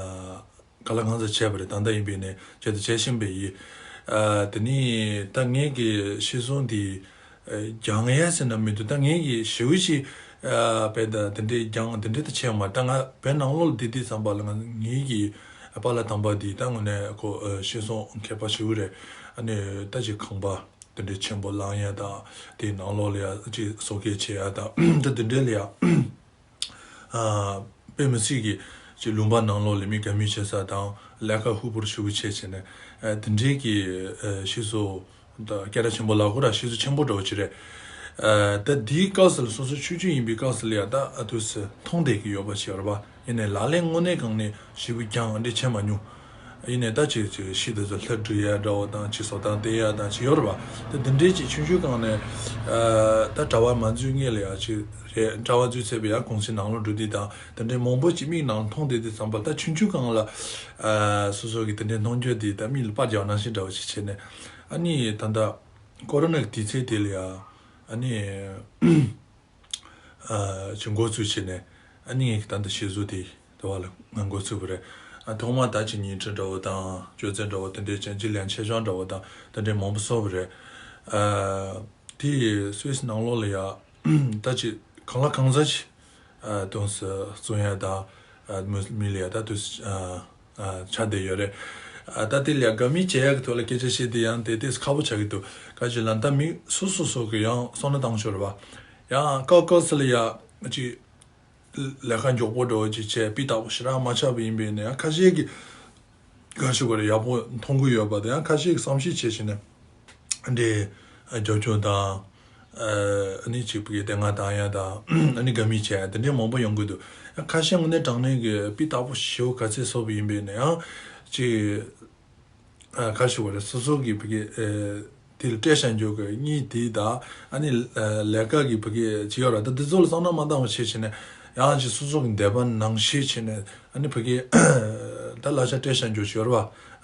གང་ལ་གང་འཚམ་བྱས་པ་རེད། ད་ལྟ་ཡིན་པས་ནས་བྱས་དང་བྱེད་བཞིན་པ་ཡིན། ཨ་དེ་ནས་ད་ངེད་ཀྱི་ཤིང་བཟོ་དེ་ཨ་སྦྱང་ཡས་ཟེར་ན་མི་འདུག་ད་ངེད་ཀྱིས་ཞེ་པོ་ཅིག་ཨ་དཔེ་ད་དེ་འདྲའི་སྦྱང་དེ་འདྲའི་ད་བྱས་མ། ད་ང་བོད་ནང་ལོགས་ལ་བསྡད་དུས་ཙམ་པ་ལ་ང་ངེད་ཀྱི་ཨ་པཱ་ལགས་དམ་པ་དེ་ད་དངོས་གནས་ཁོ་ཨ་ཤིང་བཟོ་མཁས་པ་ཞེ་པོ་རེད། ཨ་ནི་ད་ཅིག་ཁང་པ། དེ་འདྲའི་ཆེན་པོ་བསླང་ཡ་དང་དེའི་ནང་ལོགས་ལ་ཡ་ཅིག་བཟོ་བཀོད་བྱེད་ཡ་དང་ད་དེ་འདྲའི་ལ་ཡ་ཨ་དཔེ་མི་སྲིད་ཀྱི་ཅིག་ལུང་པ་ནང་ལོགས་ལ་མི་དགའ་མོས་བྱེད་ས་དང་ལས་ཀ་ཧུར་པོ་ཞེ་པོ་བྱེད་བྱས་ནས་ཨ་དེ་འདྲའི་གི་ཨ་ཤིང་བཟོ་ད་སྐད་གྲགས་ཆེན་པོ་ལབ་དགོས་ར། ཤིང་བཟོ་ཆེན་པོ་འདྲ་བོ་ཅིག་རེད། ཨ་ད་དེའི་སྐབས་སུ་ལ་སོ་སོ་ཆུང་ཆུང་ཡིན་པའི་སྐབས་སུ་ལ་ཡ་ད་ཨ་དུས་སུ་མཐོང་བསྡད་ཀྱི་ཡོད་པ་ཞིག་ཡོད་རེད་པ། ཡིན་ནའི་ལག་ལེན་དངོས་གནས་སྒང་ནས་ཞེ་པོ་སྦྱངས་འདི་བྱས་མ་མྱོང་། ཡིན་ནའི་ད་ཅིག་ཅིག་ཤིང་དེ་ཚོ་ལྷ་སྒྲུག་ཡ་འདྲ་བོ་དང་ཅིག་བཟོ་སྟངས་བལྟ་ཡ་དང་ཅིག་ཡོད་རེད་པ། ད་འདི་འདྲའི་ཅིག་ཆུང་ཆུང་སྒང་ནས་ཨ་ད་གྲྭ་པ་མ་འཛུལ་སྔོན་ལ་ཡ་ཅིག་རེད། གྲྭ་པ་འཛུལ་ཚར་བའི་ཡ་གུང་སེང་ནང་ལོགས་འགྲོ་དུས་དང་དེ་འདྲའི་མང་པོ་ཅིག་མིག་ནང་མཐོང་བསྡད་དུས་ཙམ་པ་ད་ཆུང་ཆུང་སྒང་ལ་ཨ་སོ་སོ་གི་དེ་འདྲའི་མཐོང་རྒྱུ་དེ་ད་མིག་ལ་པར་རྒྱག་ནང་བཞིན་འདྲ་བོ་ཅིག་བྱས་ནས། ཨ་ནི་ད་ལྟ་ཀོ་རོ་ན་གི་དུས་ཚོད་དེ་ལ་ཡ་ཨ་ནི། ཨ་ཅིག་འགོ་ཚུགས་བྱས་ནས་ཨ་ནི་ངས་ད་ལྟ་ཤིང་བཟོ་དེ་དེ་བ་ལ་ང་འགོ་ཚུགས་པ་རེད། ཨ་ཐོག་མ་ད་ཅིག་ཉལ་ཁྲི་འདྲ་བོ་དང་སྤྱོད་ཚན་འདྲ་བོ་དེ་འདྲའི་ཅན་ཅིག་ལན་ཆེ་ཆུང་འདྲ་བོ་དང་དེ་འདྲའི་མང་པོ་བཟོས་པ་རེད། ཨ་དེ་སུད་སི་ནང་ལོགས་ལ་ཡ་ད་ཅིག་གང་ལ་གང་འཚམ་ཅིག་ཨ་དུས་སུ་བཙོང་ཡ་དང་ཨ་མི་མི་ལ་ཡ་ད་དུས་སུ་ཨ་ཨ་ཆགས་བསྡད་ཡོད་རེད། ཨ་ད་དེ་ལ་ཡ་དགའ་མོས་བྱེད་ཡ་གི་ཐོག་ལ་སྐད་ཆ་བཤད་དེ་ཡང་དེ་དེ་ཁག་པོ་ཆགས་ཀྱི་འདུག་ག་ཅིག་ལ་ད་མི་སོ་སོ་སོ་གི་ཡང་བསམ་བློ་བཏང་ཤོར་བ། ཡང་སྐབས་སྐབས་སུ་ལ་ཡ་ཅིག་ལས་ཀ་མགྱོགས་པོ་འདྲ་བོ་ཅིག་བྱས་སྤུས་དག་པོ་ཞེ་དྲག་མ་ཆགས་པ་ཡིན་པས་ནས་ཡང་ཁ་ཤས་ཀྱིས་ག་ཞུ་དགོས་རེད། ཡག་པོ་མཐོང་གི་ཡོད་པ་དང་ཡང་ཁ་ཤས་ཀྱིས་བསམ་ཤེས་བྱས་བྱས་ནས་འདྲའི་རྒྱབ་སྐྱོར་དང་ ཨ་ནི་ཅིག་ཕ་གི་དེ་སྔ་བཏང་ཡ་དང་ཨ་ནི་དགའ་མི་བྱས་ཡ་དེ་འདྲའི་མང་པོ་ཡོང་གི་འདུག་ཁ་ཤས་དངོས་གནས་དྲང་གནས་ཀྱི་སྤུས་དག་པོ་ཞེ་པོ་ག་ཚད་བཟོ་བ་ཡིན་པས་ན་ཡང་ཅིག་ཨ་ག་ཞུ་བ་རེད། སོ་སོ་གི་ཕ་གི་ཨ་དེ་ལ་སྤྲད་བཞག་འཇོག་གི་གཉིས་དེ་དང་ཨ་ནི་ཨ་ལས་ཀ་གི་ཕ་གི་ཅིག་ཡོད་ར། ད་དེ་ཚོ་ལ་བསམ་བློ་མ་བཏང་བ་བྱས་བྱས་ནས་ཡང་ཅིག་སོ་སོ་གི་འདོད་པ་ནང་བཞིན་བྱས་ནས་ཨ་ནི་ཕ་གི་ད་གླ་ཆ་སྤྲད་བཞག་འཇོག་ཞོར་བ་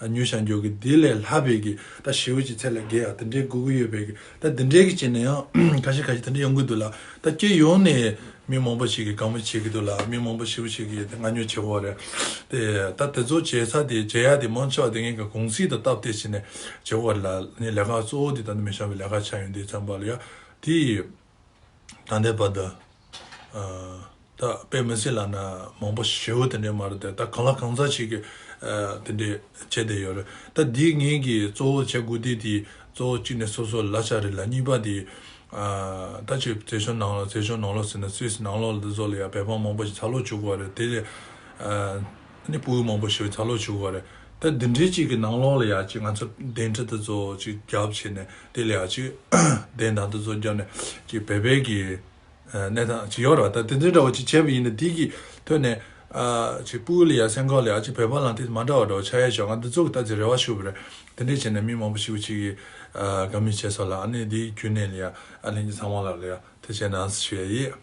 ཉོས་བཞག་འཇོག་གི་དེ་ལས་ལྷག་པའི་གི་ད་ཞེ་པོ་ཅིག་ཚད་ལས་བརྒལ་ཡ་དེ་འདྲའི་དགོས་ཀྱི་ཡོད་པའི་གི་ད་དེ་འདྲའི་གི་བྱས་ནས་ཡང་ཁ་ཤས་ཁ་ཤས་དེ་འདྲ་ཡོང་གི་འདུག་ལ། ད་སྤྱི་ཡོངས་ནས་མི་མང་པོ་ཞིག་གིས་དགའ་མོ་བྱེད་ཀྱི་འདུག་ལ། མི་མང་པོ་ཞེ་པོ་ཞིག་གིས་དེ་མངགས་ཉོ་བྱེད་ཀྱི་ཡོད་རེད། དེ་ད་དེ་ཚོ་བྱེད་ས་དེ་བྱེད་ཡ་དེ་མང་ཆེ་བ་དེ་ངེད་ཀྱི་གུང་སེང་དང་སྟབས་བསྟུན་བྱས་ནས་བྱེད་ཀྱི་ཡོད་རེད་ལ། ནི་ལས་ཀ་གཙོ་བོ་དེ་ད་ནི་མི་ཤོང་བའི་ལས་ཀ་ཆགས་ཡོང་དུས་ཙམ་པ་ལ་ཡ་དེ་ད་ལྟའི་བར་དུ་ཨ་ད་དཔེ་མི་སྲིད་ལབ་ན་མང་པོ་ཞེ་པོ་དེ་འདྲས་མ་རེད་དེ། ད་གང་ལ་གང་འཚམ་ཞིག་གིས་ཨ་དེ་འདྲས་བྱས་བསྡད་ཡོད་རེད། ད་འདི་ངེད་ཀྱིས་གཙོ་བོ་བྱེད་དགོས་དུས་དེ་གཙོ་བོ་གཅིག་ནས་སོ་སོ་གླ་ཆ་རེད་ལ། གཉིས་པ་དེ་ཨ་ད་ཅིག་བཙན་བྱོལ་ནང་ལོགས། བཙན་བྱོལ་ནང་ལོགས་ཟེར་ན་སུད་སི་ནང་ལོགས་ལ་འདི་ཚོ་ལ་ཡང་བོད་པ་མང་པོ་ཞིག་འཚར་ལོངས་བྱུང་གི་ཡོད་རེད། དེ་ལས་ཨ་ནི་ཕྲུ་གུ་མང་པོ་ཞིག་འཚར་ལོངས་བྱུང་གི་ཡོད་རེད། ད་འདི་འདྲའི་ཅིག་གི་ནང་ལོགས་ལ་ཡང་ཅིག་ང་ཚོ་གདན་ཁྲི་འདི་ཚོ་ཅིག་རྒྱབ་བྱས་ནས་དེ་ལ་ཡང་ཅིག་གདན་དང་འདི་ཚོ་རྒྱབ་ནས་ཅིག་བོད་པའི་གི་ཨ་གནས་སྟངས་ཅིག་ཡོད་རེད་བ། ད་དེ་འདྲའི་འདྲ་བོ་ཅིག་བྱས་པ་ཡིན་ན་དེ་གི་ཐོག་ནས་ཨ་ཅིག་ཕྲུ་གུ་ལ་ཡང་སེམས་ཁམས་ལ་ཡང་ཅིག་བོད་པ་ལ་དེ་མ་འདྲ་བ་འདྲ་བོ་ཆགས་ཡ་ཞོག་ང་འདི་ཚོ་གི་ད་ཅིག་རེ་བ་ཞུ་བ་རེད། དེ་འདྲས་བྱས་ནས་མི་མང་པོ་ཞེ་པོ་ཅིག་གིས་ཨ་དགའ་མོས་བྱས་སོང་ལ། ཨ་ནི་འདིའི་བརྒྱུད་ནས་ལ་ཡ་ཨ་ལྷན་རྒྱས་ཚང་མ་ལ་ལ་ཡ་ཐུགས་རྗེ་གནང་ཞུ་ཡ་ཡིན།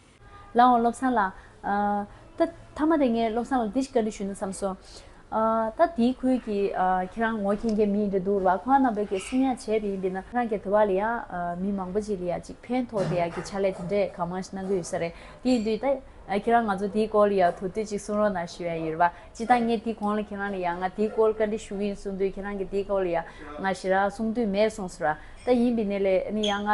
ལགས་འོང་བློ་བཟང་ལགས། ཨ་ད་མཐའ་མ་དེ་ངས་བློ་བཟང་ལགས་འདི་ཞིག་བཀའ་འདྲི་ཞུ་ན་བསམ་སོང་། ཨ་ད་དེའི་ཁུལ་གྱི་ཨ་ཁྱེད་རང་ངོ་མཁྱེན་མཁན་མི་འདྲ་འདུག་ར། ཁོང་རྣམ་པས་ཀྱི་གསུང་ཡ་བྱས་པ་ཡིན་པས་ན་ཁྱེད་རང་གི་དུ་བ་ལ་ཡ་ཨ་མི་མང་པོ་ཅིག་ལ་ཡ་ཅིག་ཕན་ཐོགས་བསྡད་ཡ་གི་ཕྱག་ལས་དེ་འདྲས་གང་མང་ཞིག་གནང་གི་ཡོད་ས་རེད། དེ་ཡིན་དུས་ད་ཨ་ཁྱེད་རང་ང་ཚོ་དེའི་སྐོར་ལ་ཡ་མདོར་བསྡུས་ཅིག་གསུང་རོགས་གནང་ཞུ་ཡ་ཡོད་རེད་བ། སྤྱིར་བཏང་ངས་དེའི་གོང་ལ་ཁྱེད་རང་ལ་ཡང་ང་དེའི་སྐོར་བཀའ་འདྲི་ཞུ་གི་ཡིན་གསུངས་དུས་ཁྱེད་རང་གིས་དེའི་སྐོར་ལ་ཡང་ང་ཞེ་དྲག་གསུང་དུས་མེད་གསུངས་སོང་ར། ད་ཡིན་པའི་ནས་ལས་ནི་ཡང་ང་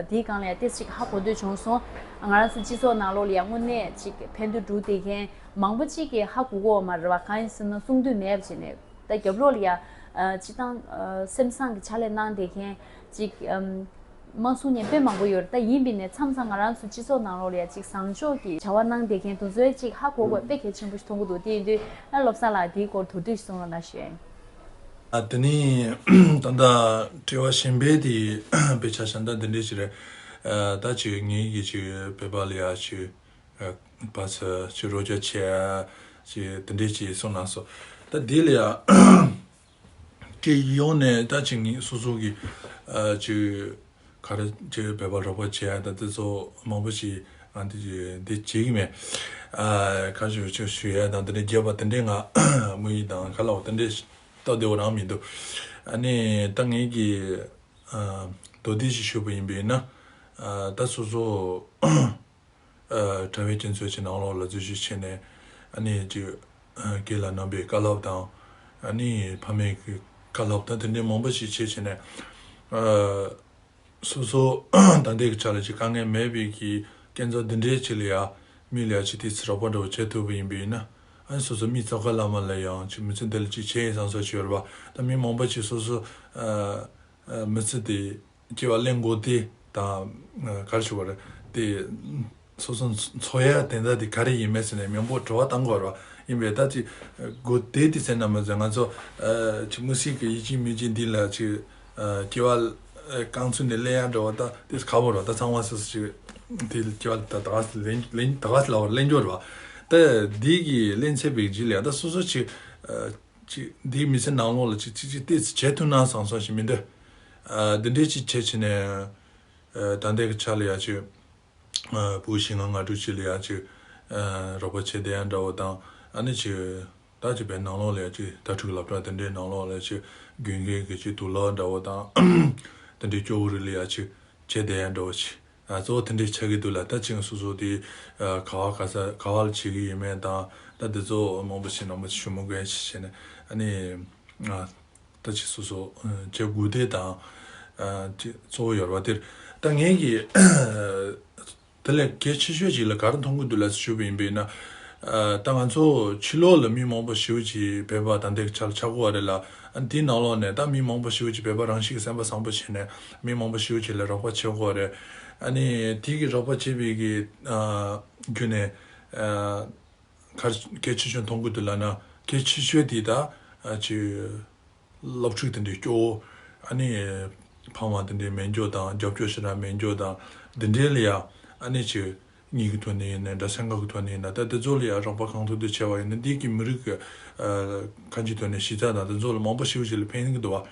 དེའི་སྒང་ལ་ཡང་ཏོག་ཙམ་ཧ་གོ་འདོད་བྱུང་སོང་། ང་རང་ཚོ་སྤྱི་ཚོགས་ནང་ལོགས་ལ་ཡང་དངོས་གནས་ཅིག་ཕན་ཐོགས་འགྲོ་བསྡད་མཁན་མང་པོ་ཅིག་གིས་ཧ་གོ་གི་ཡོད་མ་རེད་བ། གང་ཡིན་ཟེར་ན་གསུང་དུས་མེད་པ་བྱས་ནས་ད་རྒྱབ་ལོགས་ལ་ཡང་སྤྱིར་བཏང་སེམས་བཟང་གི་ཕྱག་ལས་གནང་བསྡད་མཁན་ཅིག་མ་གསུང་མཁན་དཔེ་མང་པོ་ཡོད་རེད། ད་ཡིན་པའི་ནས་མཚམས་མཚམས་ང་རང་ཚོ་སྤྱི་ཚོགས་ནང་ལོགས་ལ་ཡ་ཅིག་བཟང་ཕྱོགས་ཀྱི་བྱ་བ་གནང་བསྡད་མཁན་དེ་ཚོའི་ཅིག་ཧ་གོ་དགོས་དཔེ་གལ་ཆེན་པོ་ཞིག་མཐོང་གི་འདུག་དེ་ཡིན་དུས་ཨ་བློ་བཟང་ལགས་དེའི་སྐོར་མདོར་བསྡུས་ཤིག་གསུང་རོགས་གནང་ཞུ་ཡ་ཡིན། ཨ་དེ་ནི་ད་ལྟ་དྲི་བ་གཞན་པའི་དེ་དཔེ་ཆ་བཞག་ན་ད་འདི་འདྲས་ཞིག་རེད། ཨ་ད་ཅིག་ངེད་ཀྱི་ཅིག་བོད་པ་ལ་ཡ་ཅིག་ཨ་བར་ཚ་ཅིག་རོགས་སྐྱོར་བྱས་ཅིག་དེ་འདྲས་ཅིག་གསུངས་གནང་སོང་། ད་འདི་ལ་ཡ་སྤྱི་ཡོངས་ནས་ད་ཅིག་ངེད་སོ་སོ་གི་ཨ་ཅིག་ག་རེ་ཅིག་བོད་པ་རོགས་པ་བྱེད་ཡ་ད་དེ་ཚོ་མང་པོ་ཞིག་ང་འདི་འདི་བྱེད་ཀྱི་མེད། ཨ་ག་ཞུ་ཆོག་ཞུ་ཡ་དང་དེ་འདྲ་རྒྱབ་པ་དེ་འདྲའི་ང་དམིགས་ཡུལ་དང་ག་ལ་བ་དེ་འདྲའི་སྟབས་བདེ་བོ་རང་མི་འདུག་ཨ་ནི་ད་ངེད་ཀྱི་ཨ་མདོར་བསྡུས་ཤིག་ཞུས་པ་ཡིན་པས་ན། ཨ་ད་སོ་སོ་ཨ་དྲ་བའི་སྤྱི་ཚོགས་ཀྱི་ནང་ལོགས་ལ་འཛུལ་ཞུགས་བྱས་ནས་ཨ་ནི་ཅིག་ཨ་རྒན་ལགས་རྣམ་པའི་བཀའ་སློབ་དང་ཨ་ནི་ཕ་མའི་གི་བཀའ་སློབ་དང་དེ་འདྲའི་མང་པོ་ཞིག་བྱས་བྱས་ནས་ཨ་སོ་སོ་ད་ལྟའི་གི་ཆ་ལ་ཅིག་དཀའ་ངལ་མེད་པའི་གི་སྐྱོན་འཛུགས་འདི་འདྲའི་ཅིག་ལ་ཡ་མི་ལ་ཡ་ཅིག་དེ་ཚེ་རོགས་པ་འདྲ་བོ་བྱེད་ཐུབ་པ་ཡིན་པས་ན། ཨ་ནི་སོ་སོ་མི་ཚོགས་ཁག་བླ་མ་ལ་ཡང་ཅིག་མི་ཚེ་འདི་ལ་ཅིག་བྱས་ཡིན་བསམ་སོགས་ཅིག་ཡོད་རེད་པ། ད་མི་མང་པོ་ཅིག་སོ་སོ་ཨ་ཨ་མི་ཚེ་དེ་སྐྱེ་བ་ལེན་དགོས་དེ་དང་ཨ་ག་རེ་ཞུ་བ་རེད་དེ། སོ་སོ་འཚོ་ཡ་དེ་འདྲ་དེ་ག་རེ་ཡིན་མེད་ཟེར་ནས་མང་པོ་དྲི་བ་བཏང་དགོས་རེད་པ། ཡིན་པས་ད་ཅིག་དགོས་དེ་དེ་ཟེར་ན་མ་ཟད་ང་ཚོ་ཨ་ཅིག་དམིགས་བསལ་གྱི་ཡིད་ཆེས་མི་བྱེད་འདི་ལ་ཅིག་ཨ་སྐྱེ་བ་ཨ་རྐང་ཚུགས་ནས་ལེན་ཡ་འདྲ་བ་ད་དེ་ཁག་པོ་རེད་པ། ད་ཚང་མ་སོ་སོ་ཅིག་དེ་སྐྱེ་བ་ད་ད་ག་ལེན་ལེན་ད་ག་ལ་བར་ལེན་རྒྱུ་རེད་པ། ད་འདི་གི་ལེན་ཚད་པའི་རྗེས་ལ་ད་སོ་སོ་ཅིག་ཨ་ཅིག་འདིའི་མི་ཚེ་ནང་ལོགས་ལ་ཅིག་ཅིག་ཅིག་ཏོག་ཙམ་བྱེད་ཐུབ་ན་བསམ་བསམ་ཞིག་མི་འདུག་ཨ་འདི་འདྲའི་ཅིག་བྱེད་བྱས་ནས་ཨ་ད་ལྟའི་གི་ཆ་ལ་ཡ་ཅིག་ཨ་ཕྲུ་གུ་བཞི་ལྔ་ལྔ་དྲུག་ཅིག་ལ་ཡ་ཅིག་ཨ་རོགས་པ་བྱེད་བསྡད་ཡ་འདྲ་བོ་དང་ཨ་ནི་ཅིག་ད་ཅིག་བོད་ནང་ལོགས་ལ་ཡ་ཅིག་དྭ་ཕྲུག་སློབ་གྲྭ་དེ་འདྲའི་ནང་ལོགས་ལ་ཡ་ཅིག་དགེ་རྒན་གྱི་ཅིག་དུག་སློག་འདྲ་བོ་དང་དེ་འདྲའི་སྐྱོ་བོ་རིགས་ལ་ཡ་ཅིག་བྱེད་བསྡད་ཡ་འདྲ་བོ་ཅིག་ཨ་གཙོ་བོ་དེ་འདྲའི་ཆགས་ཀྱི་འདུག་ལ། ད་ཅིག་སོ་སོ་དེ་ཨ་ག་བ་ག་ས་ག་བ་ལ་བྱེད་ཀྱི་ཡོད་མེད་དང་ད་དེ་ཚོ་མང་པོ་ཞིག་ནང་མ་ཞུ་མི་དགོས་ཞེས་བྱས་ནས་ཨ་ནི་ཨ། ད་ཅིག་སོ་སོ་ཨ་བྱེད་དགོས་དེ་དང་ཨ་ཅིག་གཙོ་བོ་ཡོད་རེད་པ། དེར་ད་ངས་ཀྱི་དེ་ལས་གལ་ཆེ་ཤོས་ཅིག་ལ་ག་རེ་མཐོང་གི་འདུག་ལབ་ཞུས་པ་ཡིན་པས་ན། ཨ་ད་ང་ཚོ་ཕྱི་ལོགས་ལ་མི་མང་པོ་ཞེ་པོ་ཅིག་བོད་པ་ད་ལྟའི་ཆར་ཆགས་ཀྱི་ཡོད་རེད་ལ། ཨ་དེའི་ནང་ལོགས་ནས་ད་མི་མང་པོ་ཞེ་པོ་ཅིག་བོད་པ་རང་བཞིན་གྱི་སེམས་པ་བཟང་པོ་བྱས་ནས་མི་མང་པོ་ཞེ་པོ་ཅིག་ལ་རོགས་པ་བྱེད་ཀྱི་ཡོད་རེད། ཨ་ནི་དེ་གི་རོགས་པ་བྱེད་པའི་གི་ཨ་བརྒྱུད་ནས་ཨ། གལ་གལ་ཆེ་ཤོས་མཐོང་གི་འདུག་ལབ་ན་གལ་ཆེ་ཤོས་དེ་ད་ཨ་ཅིག་སློབ་ཕྲུག་དེ་འདྲའི་སྐྱོ་བོ་ཨ་ནི་ ཕ་མ་དེ་འདྲའི་མེད་འཇོག་དང་རྒྱབ་སྐྱོར་ཞེ་དྲག་མེད་འཇོག་དང་། འདི་འདྲའི་ལ་ཡ་ཨ་ནི་ཅིག་གཉིས་ཀྱི་ཐོག་ནས་ཡིན་ནའི་འདྲ། སེམས་ཁམས་ཀྱི་ཐོག་ནས་ཡིན་ན། ད་དེ་ཚོ་ལ་ཡ་རོགས་པ་གང་ཐུབ་ཐུབ་བྱས་པ་ཡིན་ན། འདི་གི་མི་རིགས་ཀྱི་ཁ་ཆེའི་ཐོག་ནས་གཞི་རྩ་དང་དེ་ཚོ་ལ་མང་པོ་ཞེ་པོ་ཅིག་ལ་ཕན་གྱི་འདུག་བ།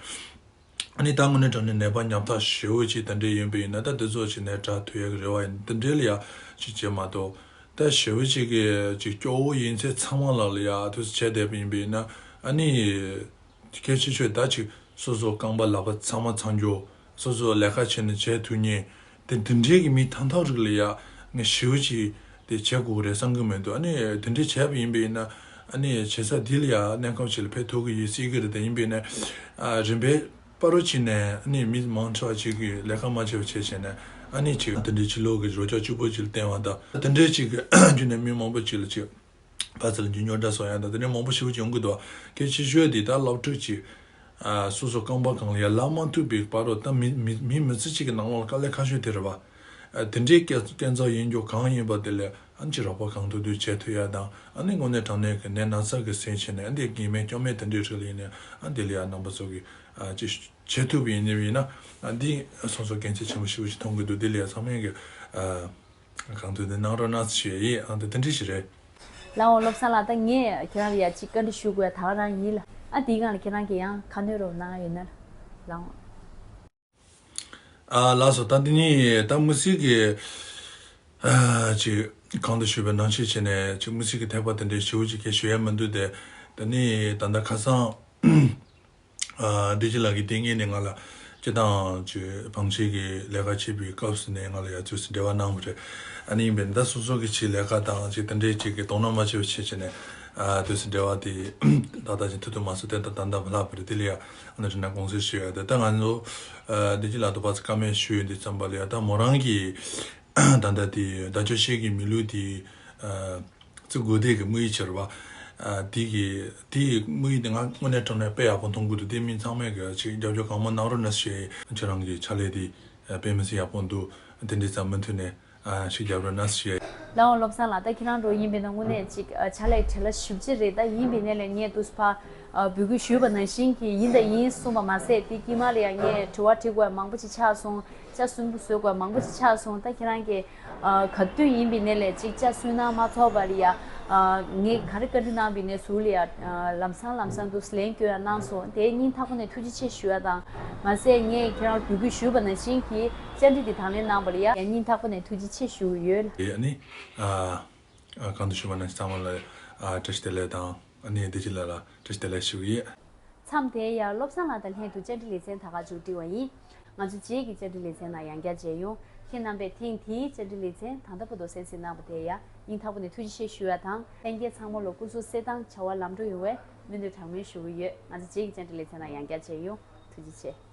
ཨ་ནི་ད་དངོས་གནས་དྲང་གནས་ནད་པ་ཉམ་ཐག་ཞེ་པོ་ཅིག་དེ་འདྲས་ཡིན་པ་ཡིན་ན། ད་དེ་ཚོ་ཅིག་ནས་དྲག་ཐུབ་ཡག་གི་རེ་བ་ཡིན། དེ་འདྲས་ལ་ཡ་ཅིག་བྱེད་མ་གཏོགས། ད་ཞེ་པོ་ཅིག་གི་ཅིག་སྐྱོ་བོ་ཡིན་ཚད་ཚང་མ་ལ་ལ་ཡ་དུས་སུ་བྱས་བསྡད་པ་ཡིན་པ་ཡིན་ན། ཨ་ནི་གལ་ཆེ་ཤོས་ད་ཅིག་སོ་སོ་རྐང་པ་ལག་པ་ཚང་མ་ཚང་རྒྱུ། སོ་སོ་ལས་ཀ་བྱས་ནས་བྱས་ཐུབ་མཁན་དེ། དེ་འདྲས་ཀྱི་མི་ཐང་ཐང་རིགས་ལ་ཡ་ངས་ཞེ་པོ་ཅིག་དེ་བྱེད་དགོས་རེད་བསམ་གི་མི་འདུག་ཨ་ནི་དེ་འདྲས་བྱས་པ་ཡིན་པ་ཡིན་ན། ཨ་ནི་བྱེད་ས་འདི་ལ་ཡ་གནས་སྐབས་ཅིག་ལ་ཕེབས་ཐུབ་ཀྱི་ཡོད་སྲིད་ཀྱི་རེད། དེ་ཡིན་པ་ཡིན་ན། ཨ། རིམ་པས་བར་དུ་ཕྱིན་ནས་ཨ་ནི་མི་མང་ཆེ་བ་ཅིག་གིས་ལས་ཀ་མ་བྱས་པ་བྱས་བྱས་ནས། ཨ་ནི་ཅིག་དེ་འདྲའི་ཕྱི་ལོགས་ཀྱི་རོགས་སྐྱོར་གཅིག་པོ་ཅིག་ལ་བརྟེན་པ་དང་། དེ་འདྲའི་ཅིག་བརྒྱུད་ནས་མི་མང་པོ་ཅིག་ལ་ཅིག་ཕར་ཚུར་ལ་ཅིག་རྙོག་དྲ་བཟོ་ཡག་དང་དེ་འདྲའི་མང་པོ་ཞེ་པོ་ཅིག་ཡོང་གི་འདུག་གལ་ཆེ་ཤོས་དེ་ད་སློབ་ཕྲུག་ཅིག་ཨ། སོ་སོ་རྐང་པ་སྒང་ལ་ཡ་ལངས་མ་ཐུབ་པའི་བར་དུ། ད་མི་མི་མི་མི་ཚེ་གཅིག་གི་ནང་ལོགས་ལ་དཀའ་ལས་ཁག་ཤོས་དེ་རེད་པ། ཨ། དེ་འདྲའི་སྐྱེ་སྐྱེ་འཚར་ཡིན་རྒྱུ་གང་ཡིན་པ་དེ་ལ་ཨ་ནི་ཅིག་རོགས་པ་གང་ཐུབ་ཐུབ་བྱེད་ཐུབ་ཡག་དང་། ཨ་ནི་དངོས་གནས་དྲང་གནས་ཀྱི་ནད་ན་ཚ་གི་སེམས་ཅན་ནས། ཨ། འདི་གི་མེད་སྐྱོན་མེད་དེ་འདྲའི་རིགས་ལ་ཡིན་ནའི། ཨ། འདི་ལ་ཡ་རྣམ་པ་ཚོ་གིས་ཨ་ཅིག་བྱེད་ཐུབ་པ་ཡིན་ནའི་ཡིན་ན། ཨ། འདི་སོ་སོ་གལ་ཆེ་ཆེན་པོ་ཞེ་པོ་ཅིག་མཐོང་གི་འདུག་འདི་ལ་ཡ་ཚང་མས་ཀྱི་ཨ་གང་ཐུབ་དེ་གནང་རོགས་གནང་ཞུ་ཡ་ཡིན། ཨ། འདི་དེ་འདྲ་ཞིག་རེད། ལགས་འོང་བློ་བཟང་ལགས། ད་ངས་ཁྱེད་རང་ལ་ཡ་ཅིག་བཀའ་འདྲི་ཞུ་དགོས་ད་ག་རང་ཡིན་ལ། ཨ། དེའི་སྒང་ལ་ཁྱེད་རང་གིས་ཡང་ཁ་སྣོན་རོགས་གནང་ཡོད་ན། ལགས་འོང་། ཨ། ལགས་སོ། ད་འདི་ནི་ད་དམིགས་བསལ་གྱི་ཨ་ཅིག་གོང་དུ་ཞུས་པའི་ནང་བཞིན་བྱས་ནས་ཅིག་དམིགས་བསལ་གྱི་ཐེག་པ་དེ་འདྲའི་ཞེ་པོ་ཅིག་གས་ཞུ་ཡ་མི་འདུག་སྟེ། ད་ནི་ད་ལྟ་ཁ་སང་ཨ་བདེ་སྐྱིད་ལགས་ཀྱིས་དེ་སྔོན་ནས་ང་ལ་སྤྱིར་བཏང་ཅིག་བང་ཆེན་གྱི་ལས་ཀ་བྱེད་པའི་སྐབས་སུ་ནས་ང་ལ་ཡ་ཚུལ་སུ་འབྲེལ་བ་གནང་བ་རེད། ཨ་ནི་ཡིན་པས་ད་སོ་སོ་གི་ཅིག་ལས་ཀ་དང་ཅིག་དེ་འདྲའི་ཅིག་གི་དོ་སྣང་མ་བྱས་པ་བྱས་བྱས་ནས། ཨ། དུས་སུ་འབྲེལ་བ་དེ་ད་ལྟ་ཅིག་ཐུབ་ཐུབ་མ་སོང་། དེ་ད་ད་ལྟ་བ་ལྷག་པ་རེད། དེ་ལ་ཡ་ཨ་ནི་དྲི་བ་དགོངས་སེལ་ཞུ་ཡ་དེ། ད་ང་ཚོ་ཨ་བདེ་སྐྱིད་ལགས་དང་ཕར་ཚུར་བཀའ་མོལ་ཞུས་ཡོང་དུས་ཙམ་པ་ལ་ཡ། ད་མོ་རང་གིས་ད་ལྟ་དེ་བདག་ཅག་ཤེས་ཀྱི་མི་ལུས་དེ་ཨ་བཙུགས་དགོས་དེ་གི་དམིགས་ཡུལ་བྱས་རེད་པ། ཨ། དེ་གི་དེ་དམིགས་ཡུལ་དེ་ང་དངོས་གནས་དྲང་གནས་དཔེ་ཡག་པོ་མཐོང་གི་འདུག་དེ་མི་ཚང་མས་གི་ཅིག་རྒྱབ་སྐྱོར་གང་མང་གནང་རོགས་གནང་ཞེས། ཁྱེད་རང་གི་ཕྱག་ལས་དེ་དཔེ་མི་སྲིད་ཡག་པོ་འདུག་དེ་འདྲའི་ཙམ་མུ་མཐུད་ནས་ཨ་ཞིག་རྒྱབ་རོགས་གནང་ཞེས། ལགས་འོང་བློ་བཟང་ལགས། ད་ཁྱེད་རང་འདྲ་བོ་ཡིན་པས་ན་དངོས་གནས་ཅིག་ཨ་ཕྱག་ལས་བྲེལ་བ་ཞེ་པོ་ཅིག་རེད། ད་ཡིན་པའི་ནས་ལས་ངས་དུས་ཕར་ཨ་འབོད་སྐུལ་ཞུས་པ་ནང་བཞིན་གྱི་ཡིན་དང་ཡིན་གསུངས་པ་མ་ཟད། དེ་དཀྱིལ་མ་ལ་ཡང་ངས་དྲི་བ་དྲི་དགོས་མང་པོ་ཅིག་ཆགས་སོང་། ལྕགས་སུན་པོ་བཟོ་དགོས་མང་པོ་ཅིག་ཆགས་སོང་། ད་ཁྱེད་རང་གིས་ཨ་ག་དུས་ཡིན་པའི་ནས་ལས་ཅིག་ལྕགས་སུན་ན་མ་ཐོགས་པ་ལ་ཡ། ཨ་ངས་ག་རེ་བཀའ་འདྲི་གནང་བའི་ནས་ཟུར་ལ་ཡ་ཨ་ལམ་སང་ལམ་སང་དུ་ལན་སྐྱོན་ཡང་གནང་སོང་། དེ་སྙིང་ཐག་པ་ནས་ཐུགས་རྗེ་ཆེ་ཞུ་ཡ་དང་། མ་ཟད་ངས་ཁྱེད་རང་ལ་འབོད་སྐུལ་ཞུས་པ་ནང་བཞིན་གྱི་བཅར་འདྲི་འདི་དང་ལེན་གནང་བ་ལ་ཡ་ཡང་སྙིང་ཐག་པ་ནས་ཐུགས་རྗེ་ཆེ་ཞུ་གི་ཡོད། དེ་ཨ་ནི་ཨ་ཨ་གང་དུ་ཞུས་པ་ནང་བཞིན་ཚང་མ་ལ་ཨ་བཀྲ་ཤིས་བདེ་ལེགས་དང་། ཨ་ནི་བདེ་སྐྱིད་ལགས་ལ་བཀྲ་ཤིས་བདེ་ལེགས་ཞུ་གི་ཡོད། མཚམས་དེར་ཡང་བློ་བཟང་ལགས་དང་ལྷན་དུ་བཅར་འདྲི་ལེ་ཚན་ད་ག་མཇུག་སྒྲིལ་བ་ཡིན། ང་ཚོ་རྗེས་ཀྱི་བཅར་འདྲི་ལེ་ཚན་ནང་ཡང་བསྐྱར་མཇལ་ཡོང་། ཁྱེད་རྣམ་པས་ཐེངས་འདིའི་བཅར་འདྲི་ལེ་ཚན་ད་ལྟ་བར་དུ་གསན་གཟིགས་གནང་བ་དེར་ཡང་སྙིང་ཐག་པ་ནས་ཐུགས་རྗེ་ཆེ་ཞུ་ཡ་དང་། ལྷན་རྒྱས་ཚང་མ་ལ་སྐུ་གཟུགས་གསལ་ཐང་བྱ་བ་ལམ་འགྲོ་ཡོང་བའི་སྨོན་འདུན་གྲངས་མེད་ཞུ་གི་ཡོད། ང་ཚོ་རྗེས་ཀྱི་བཅར་འདྲི་ལེ་ཚན་ནང་ཡང་བསྐྱར་མཇལ་ཡོང་། ཐུགས་རྗེ་ཆེ།